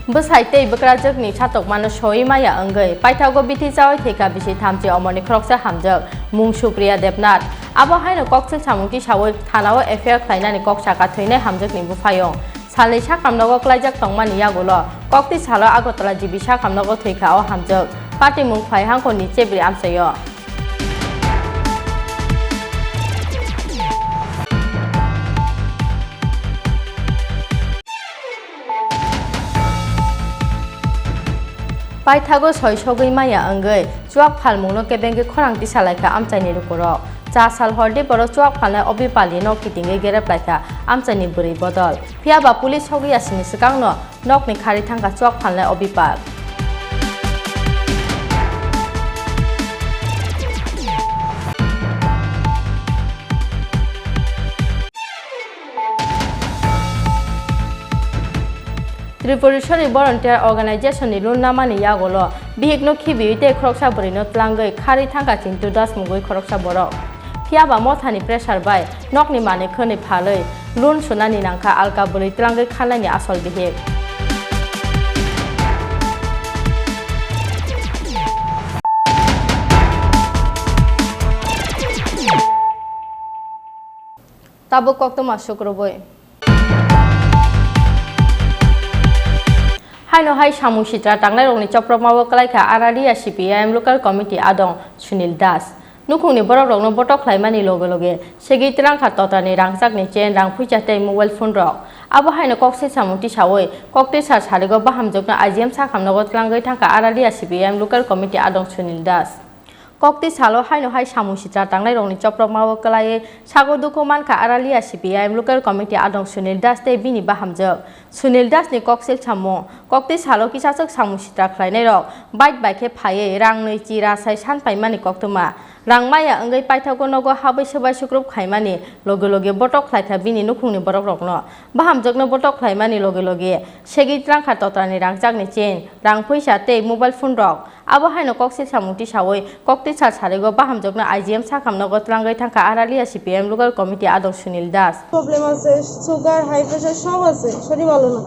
Bwsai tei bwkrajwkni satokmano soi maya wngwi paithago bithi chaui thwikha bisi thamchi omorni khoroksa hamjwk mung Supriya Debnath. Abo haino koksil samung tisaui thanao F I R khlainani kok saka thwinai hamjwkni buphaiyung. Salni sakhamnogo klaijak tongmani yagulo kokti salo Agartala G B sakhamnogo thwikha o hamjwk. Patimung phai hangkhorni chebri amchaio. Paithago soi sogwi maya wngwi chuak phalmungno kebengwi khorang tisa laikha amchaini lukurok. Cha sal hordi borok chuak phalnai obipalino kitingwi gerep laikha amchaini bwrwi bodol. Phiyaba police sogwi yasini swkangno nokni khari thangkha chuak phalnai obipal. Tripureshwari Volunteer Organization ni loan namani yagulo bihikno khibiwi tei khoroksa bwrwino tlangwi kharwi thangkha Chintu Das mungwi khoroksa borok. Phiyaba mothani pressure bai nokni manwi khwnwi phalwi loan sunani nangkha alka bwrwi tlangwi kharnani asol bihik. Tabuk koktwma sukrubui. Haino hai samung sitra tangnairokni chopropmao kwlaikha Araria C P I M Local Committee adong Sunil Das. Nukhungni borokrokno botok khlaimani loge loge segwi twlangkha totrani rangchakni chain, rang phuisa tei mobile phone rok. Abo haino kok se samung tisaui koktwisa sarigo bahamjwkno I G M sakhamnogo twlangwi thangkha Araria C P I M Local Committee adong Sunil Das. Kokti salo haino hai samung sitra tangnairokni chopropmao kwlaiwi sago dukhu mankha Aralia C P I M Local Committee adong Sunil Das tei bini bahamjwk. Sunil Das ni koksil samung, kokti salo kisachwk samung sitra khlainairok bike bai khe phaiwi rang nwi chi ra sai san paimani koktwma. Rang maya wngwi paithago nogo habwi swbai sukrup khaimani loge loge botok khlaikha bini nukhungni borokrokno. Bahamjwkno botok khlaimani loge loge segwi twlangkha totrani rangchakni chain, rang phuisa tei mobile phone rok. Abo haino kok silsamung tisawi koktwisa sarigo bahamjwkno I G M sakhamnogo twlangwi thangkha Aralia C P M Local Committee adong Sunil Das. Problem আছে, sugar, high pressure সব আছে, শরীর ভালো না।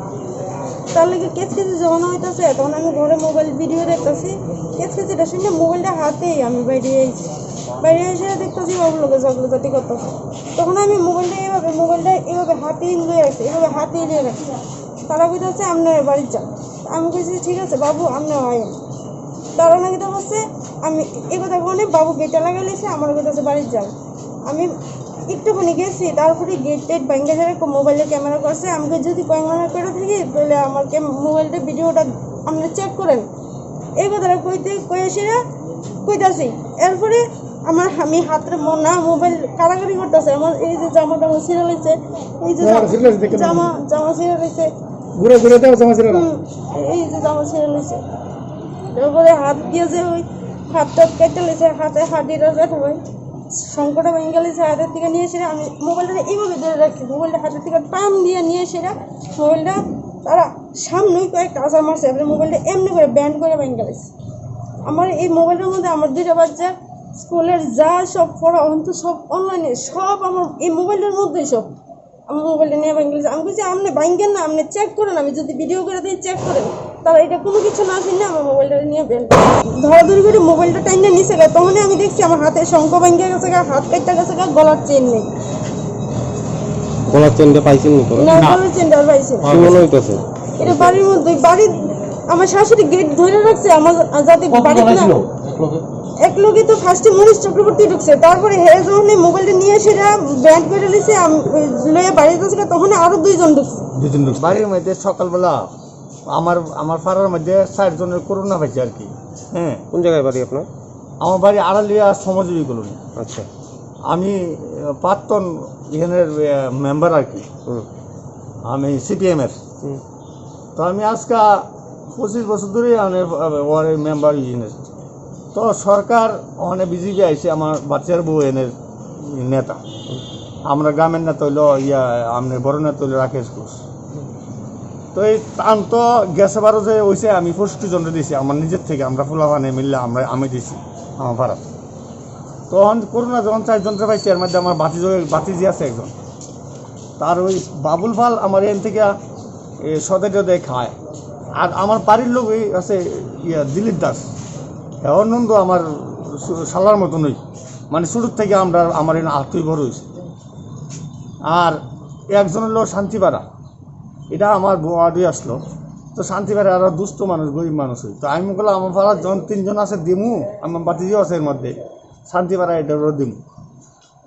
তার লাগি কেচকেচি যখন হইতাছে, তখন আমি ঘরে মোবাইল ভিডিও দেখতাছি। কেচকেচিটা শুনে মোবাইলটা হাতেই আমি বাইরে আইছি। বাইরে এসে দেখতাছি বাবুর লগে ঝগড়াঝাটি করতেছে। তখন আমি মোবাইলটা এইভাবে, মোবাইলটা এইভাবে হাতেই নিয়ে রাখছি, এইভাবে হাতেই নিয়ে রাখছি। তারা কইতাছে, "আপনার বাড়ির যান।" আমি কইছি, "ঠিক আছে বাবু, আপনি আইন।" তারা নাকি তো বলছে, আমি এই কথা বলে বাবু গেটটা লাগাই লিছে, আমার কথা আছে বাড়ির যান। আমি একটুখানি গেছি, তারপরে গেট টেট ভাঙ্গা যারা মোবাইলে ক্যামেরা করছে, আমাকে যদি ক্যামেরা করে থাকি, তাহলে আমার ক্যাম-, মোবাইলটা ভিডিওটা আপনি চেক করেন। এই কথাটা কইতে কয়ে সেরা কইতাছি। এরপরে আমার, আমি হাতের ম-, না মোবাইল কাড়াকাড়ি করতেছে, আমার এই যে জামা টামা ছিঁড়ে লইছে, এই যে তোমার জামা, ছিঁড়ে লইছে দেখে জামা, জামা ছিঁড়ে লইছে। ঘুরে ঘুরে দাও জামা ছিঁড়ে না। হুম, এই যে জামা ছিঁড়ে লইছে। এরপরে হাত দিয়ে যে ওই হাত টাত কেটে লইছে, হাতে হাড্ডি রোজা সবাই। শঙ্কটা ভেঙে গেলে যে হাতের থেকে নিয়ে এসে আমি মোবাইলটা এইভাবে ধরে রাখছি, মোবাইলটা হাতের থেকে টান দিয়ে নিয়ে এসে মোবাইলটা তারা সামনেই কয়েকটা আছাড় মারছে, এবার মোবাইলটা এমনি করে ব্যান্ড করে ভেঙে গেছে। আমার এই মোবাইলটার মধ্যে আমার দুইটা বাচ্চা স্কুলের যা সব পড়া অন্ত সব অনলাইনে, সব আমার এই মোবাইলটার মধ্যেই সব। আমার মোবাইলটা নিয়ে ভেঙে গেছে। আমি বলছি, "আপনি ভাঙেন না, আপনি চেক করেন, আমি যদি ভিডিও করে দিই চেক করেন।" তারা এটা কোনো কিছু না শুনে আমার মোবাইলটা নিয়ে বের করে। ধরাধরি করে মোবাইলটা টাইনে নিছে গা, তখনই আমি দেখছি আমার হাতে শঙ্খ ভেঙে গেছে গা, হাত কেটে গেছে গা, গলার চেন নেই। গলার চেনটা পাইছেন নি তোরা? না, না। গলার চেনটা আর পাইছি না। কি মনে হইতেছে? এটা বাড়ির মধ্যে, বাড়ির, আমার শাশুড়ি গেট ধরে রাখছে, আমার যাতে কত বাড়িতে জনা না ছিল? এক লগে তো ফার্স্টে মনীষ চক্রবর্তী ঢুকছে, তারপরে হে যখন এই মোবাইলটা নিয়ে সেটা ব্যান্ড করে নিছে, আম-, লয়ে বাড়িতে গেছে, তখন আরো দুইজন ঢুকছে। দুইজন ঢুকছে। বাড়ির মধ্যে সকালবেলা আমার, আমার পাড়ার মধ্যে চারজনের করোনা পাইছে আর কি। হ্যাঁ। কোন জায়গায় বাড়ি আপনার? আমার বাড়ি আড়ালিয়া শ্রমজীবী কলোনি। আচ্ছা। আমি, আহ, প্রাক্তন ইউনিয়নের, আহ, মেম্বার আর কি। হুম। আমি সিপিএম এর। হুম। তো আমি আজকে পঁচিশ বছর ধরে আমি, আহ, ওয়ার্ডের মেম্বার ইউনিয়নের। তো সরকার, মানে, বিজেপি আইছে, আমার বাচ্চার বউ এনের নেতা। আমরা গ্রামের নেতা হইলো ইয়া, আমনে বড় নেতা হইলো রাকেশ ঘোষ। তো এই তান তো গেছে বারো যে হইছে, আমি পঁয়ষট্টি জনরে দিছি, আমার নিজের থেকে, আমরা ফুলাফানে মিললে আমরা, আমি দিছি আমার পাড়ার। তখন করোনা যখন চারজনরে পাইছি, এর মধ্যে আমার ভাতিজি, ভাতিজি আছে একজন, তার ওই বাবুল পাল আমার এন থেকে, এ, সদে টদে খায়। আর আমার বাড়ির লোক ওই আছে, ইয়া, দিলীপ দাস, হ্যাঁ, নন্দ আমার সু-, শালার মতনই, মানে, শুরুর থেকে আমরা, আমার এনে আত্মীয় বড় হয়েছে। আর একজন হলো শান্তিপাড়া, এটা আমার বউ আডুই আসলো। তো শান্তিপাড়া আরো দুস্থ মানুষ, গরিব মানুষ হই। তো আমি বললাম, "আমার পাড়ার জন তিনজন আছে দিমু, আমার বাতিজিও আছে এর মধ্যে, শান্তিপাড়া এটারও দিমু।"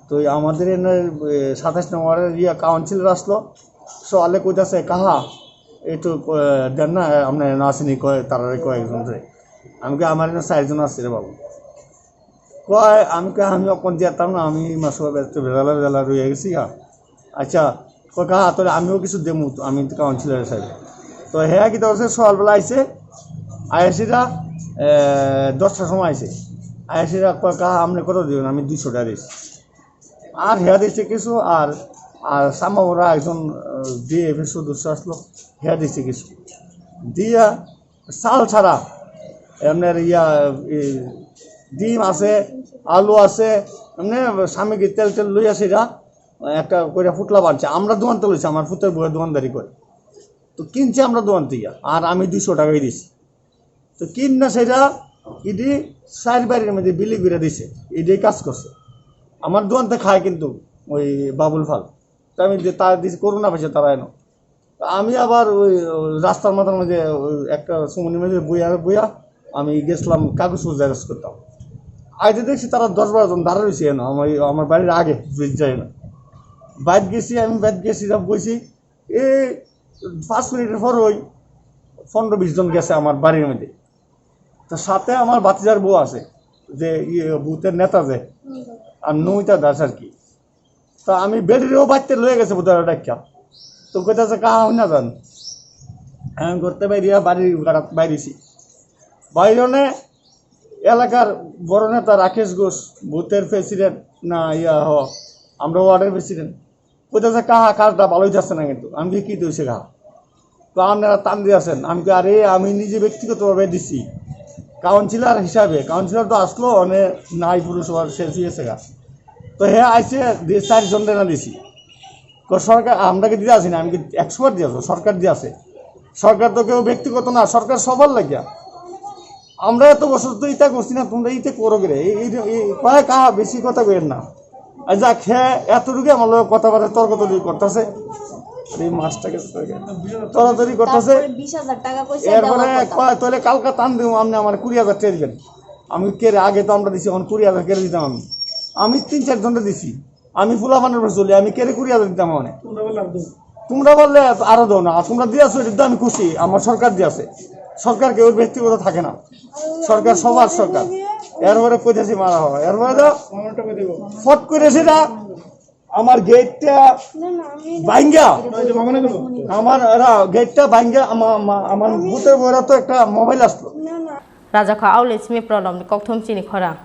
তো এই আমাদের এনে, এ, সাতাশ নম্বরের ইয়া কাউন্সিলর আসলো, সো আলে কইতাছে, "কাহা, একটু, এ, দেন না, আমরা এনে আসেনি," কয়, তারারে কয় একজন রে। আমি কই, "আমার এনে চারজন আছে রে বাবু।" কয়, আমি কই, "আমি অখন যেতাম না, আমি মাসুয়া বেড়াতে বেড়ালা বেড়ালা রয়ে গেছি গা।" আচ্ছা, কয়, "কাহা, তাহলে আমিও কিছু দেমু, আমি তো কাউন্সিলর হিসাবে।" তো হ্যাঁ, কি ধরছে, সকালবেলা আইছে, আয়াসিরা, এ, দশটার সময় আইছে। আয়াসিরা কয়, "কাহা, আপনি কত দিবেন?" আমি দুইশো টাকা দিছি। আর হেয়া দিছে কিছু, আর, আর সামা ওরা একজন, আহ, ডিএফ এর সদস্য আসলো, হেয়া দিছে কিছু। দিয়া চাল ছাড়া, এমনি ইয়া, এই ডিম আছে, আলু আছে, এমনি সামগ্রী তেল টেল লই আছে এরা, একটা করে ফুটলা বানছে। আমরা দোকান তো লইছি, আমার ফুতের বউয়ে দোকানদারি করে। তো কিনছে আমরা দোকান থেকে, আর আমি দুইশো টাকাই দিছি। তো কিন না সেটা ইডি চার বাড়ির মধ্যে বিলি করে দিছে, ইডি কাজ করছে। আমার দোকানতে খায় কিন্তু ওই বাবুল ফাল। তো আমি যে তার দিছি করোনা পাইছে তারা এনো। তো আমি আবার ওই, ওই রাস্তার মাথার মধ্যে ওই একটা সুমনির মধ্যে বইয়া, বইয়া আমি গেছিলাম কাগজ জেরক্স করতাম। আইতে দেখছি তারা দশ বারো জন দাঁড়া রয়েছে এনো, আমার, আমার বাড়ির আগে, ব্রিজ যায় না। বাইক গেছি, আমি বাইক গেছি, সব বইছি। এই পাঁচ মিনিটের পর ওই পনেরো বিশ জন গেছে আমার বাড়ির মধ্যে। তো সাথে আমার ভাতিজার বউ আছে, যে ইয়ে বুথের নেতা যে, আর নমিতা দাস আর কি। তো আমি বেটিরেও বাড়িতে লয়ে গেছে বুধবার ডাকিয়া। তো কইতাছে, "কাহা হই না যান?" আমি করতে বাইরিয়া বাড়ির গাড়াত বাইরেছি। বাইরনে এলাকার বড় নেতা রাকেশ ঘোষ, বুথের প্রেসিডেন্ট না, ইয়া হ, আমরা ওয়ার্ডের প্রেসিডেন্ট, কইতাছে কাহা কাজটা ভালো হইতাছে না, কিন্তু আমি কি, কি হইছে গা? তো আপনারা টান দিয়ে আছেন, আমি কি, আরে আমি নিজে ব্যক্তিগতভাবে দিছি কাউন্সিলর হিসাবে, কাউন্সিলর তো আসলো মানে নাই, পুরসভার শেষ হয়েছে গা। তো হে আইছে দিয়ে চারজন দেনা দিছি। তো সরকার আমরাকে দিতে আসি না, আমি কি একশো বার দিয়ে আসবো, সরকার দিয়ে আসে। সরকার তো কেউ ব্যক্তিগত না, সরকার সবার লাগিয়া। আমরা এত বছর তো ইটা করছি না, তোমরা ইটা করো কে রে? এই, এই, এই, কয় কাহা বেশি কথা কইেন না। আর যাক, হে এতটুকু আমার লগে কথাবার্তা তর্ক তর্কি করতেছে। এই মাছটাকে তর্ক তর্কি করতেছে। তারপরে বিশ হাজার টাকা কইছে, এরপরে দেওয়ার কথা। কয়, "তাহলে কালকে টান দিব, আপনি আমার কুড়ি হাজার টাকা দিবেন।" আমি কে রে, আগে তো আমরা দিছি, এখন কুড়ি হাজার কে রে দিতাম আমি। আমি তিন চার জনটা দিছি। আমি ফুলাফানের উপরে চলি, আমি কেড়ে কুড়ি হাজার দিতাম মানে। তোমরা বললে আরো দাও না, আর তোমরা দিয়ে আসো, এটা তো আমি খুশি, আমার সরকার দিয়ে আছে। সরকার কেউ ব্যক্তিগত থাকে না, সরকার সবার সরকার। এরপরে কইতেছি মারা হবে, এরপরে তো ফট করে সেটা আমার গেটটা ভাঙ্গা, আমার এরা গেটটা ভাঙ্গা, আমার, আমার, আমার বুথের বইরা তো একটা মোবাইল আসলো। Rajakha Aulesmi Prolomni kokthum chini khorang.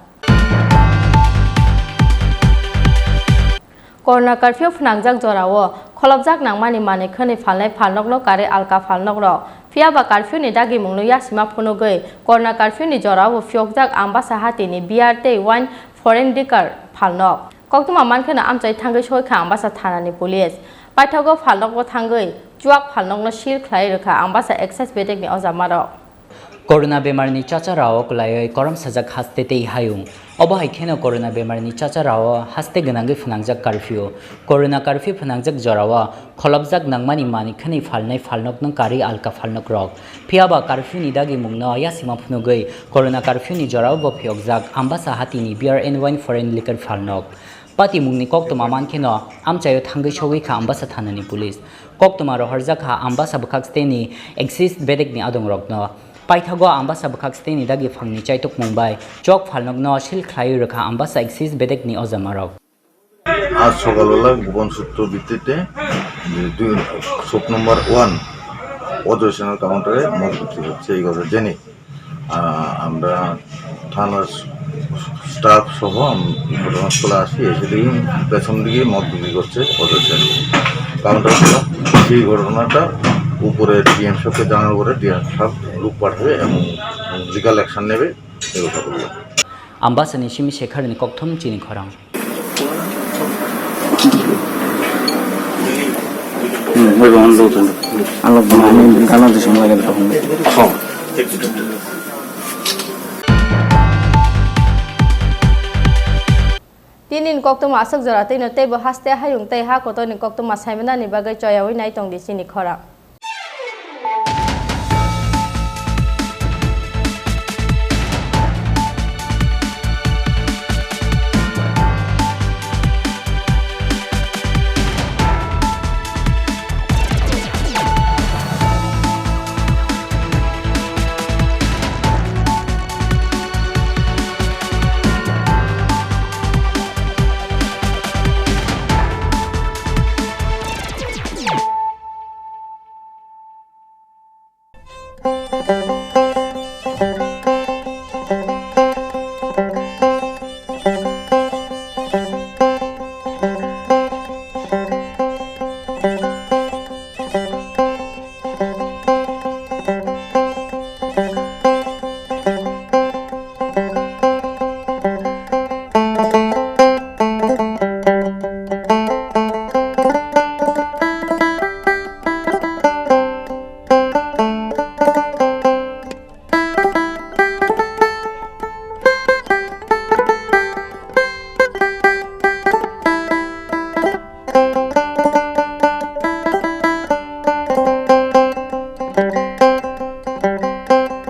Corona curfew phnangjak jorao kholopjak nangmani manwi khwnwi phalnai phalnokno karwi alka phalnokrok. Phiyaba curfew ni dagimungno yasima phunugwi corona curfew ni jorao phiyokjak Ambasa hatini beer tei wine foreign liquor phalnok. Koktwma mankheno amchai thangwi soikha Ambasa thanani police. Paithago phalnokbo thangwi chuak phalnokno seal khlai rwkha Ambasa excise bedekni ojamarok. Corona bemarni chacharao kwlaiwi korom sajak haste tei hayung. Obo hai kheno corona bemarni chacharao haste gwnangwi phnangjak curfew. Corona curfew phnangjak jorao kholopjak nangmani manwi khwnwi phalnai phalnokno karwi alka phalnokrok. Phiyaba curfew ni dagimungno yasima phunugwi corona curfew ni jorao bo phiyokjak Ambasa hatini beer and wine foreign liquor phalnok. Patimungni koktwma mankheno amchaio thangwi sogwi kha Ambasa thanani police. Koktwma rohorjak kha Ambasa bwkhak steni excise bedekni adongrokno. Paithago Ambasa bwkhak steni dagi phangni chaitokmung bai chok phalnokno seal khlaiwi rwkha Ambasa excise bedekni ojamarok. আজ সকালবেলা গোপন সূত্র ভিত্তিতে যে দুই, shop number one Ajay সেনার কাউন্টারে মদ বিক্রি হচ্ছে এই কথা জেনে, আহ, আমরা থানার স্টাফ সহ আম-, ঘটনাস্থলে আসি, এসে দেখি পেছন দিকে মদ বিক্রি করছে অজয় সেন। কাউন্টার খোলা, সেই ঘটনাটা উপরে ডিএম সাহেবকে জানানোর পরে ডিএম সাহেব লোক পাঠাবে এবং লিগ্যাল অ্যাকশন নেবে, এই কথা বললো। Ambasani simi sekharni kokthum chini khorang. Hmm, wait, one, two, three. Unlock bana, ani gana de song lage de. Tini ni koktwma aswk jora twi no teibo haste hayung tei ha kotor ni koktwma saimanani bagwi choyaui nai tong di chini khorang.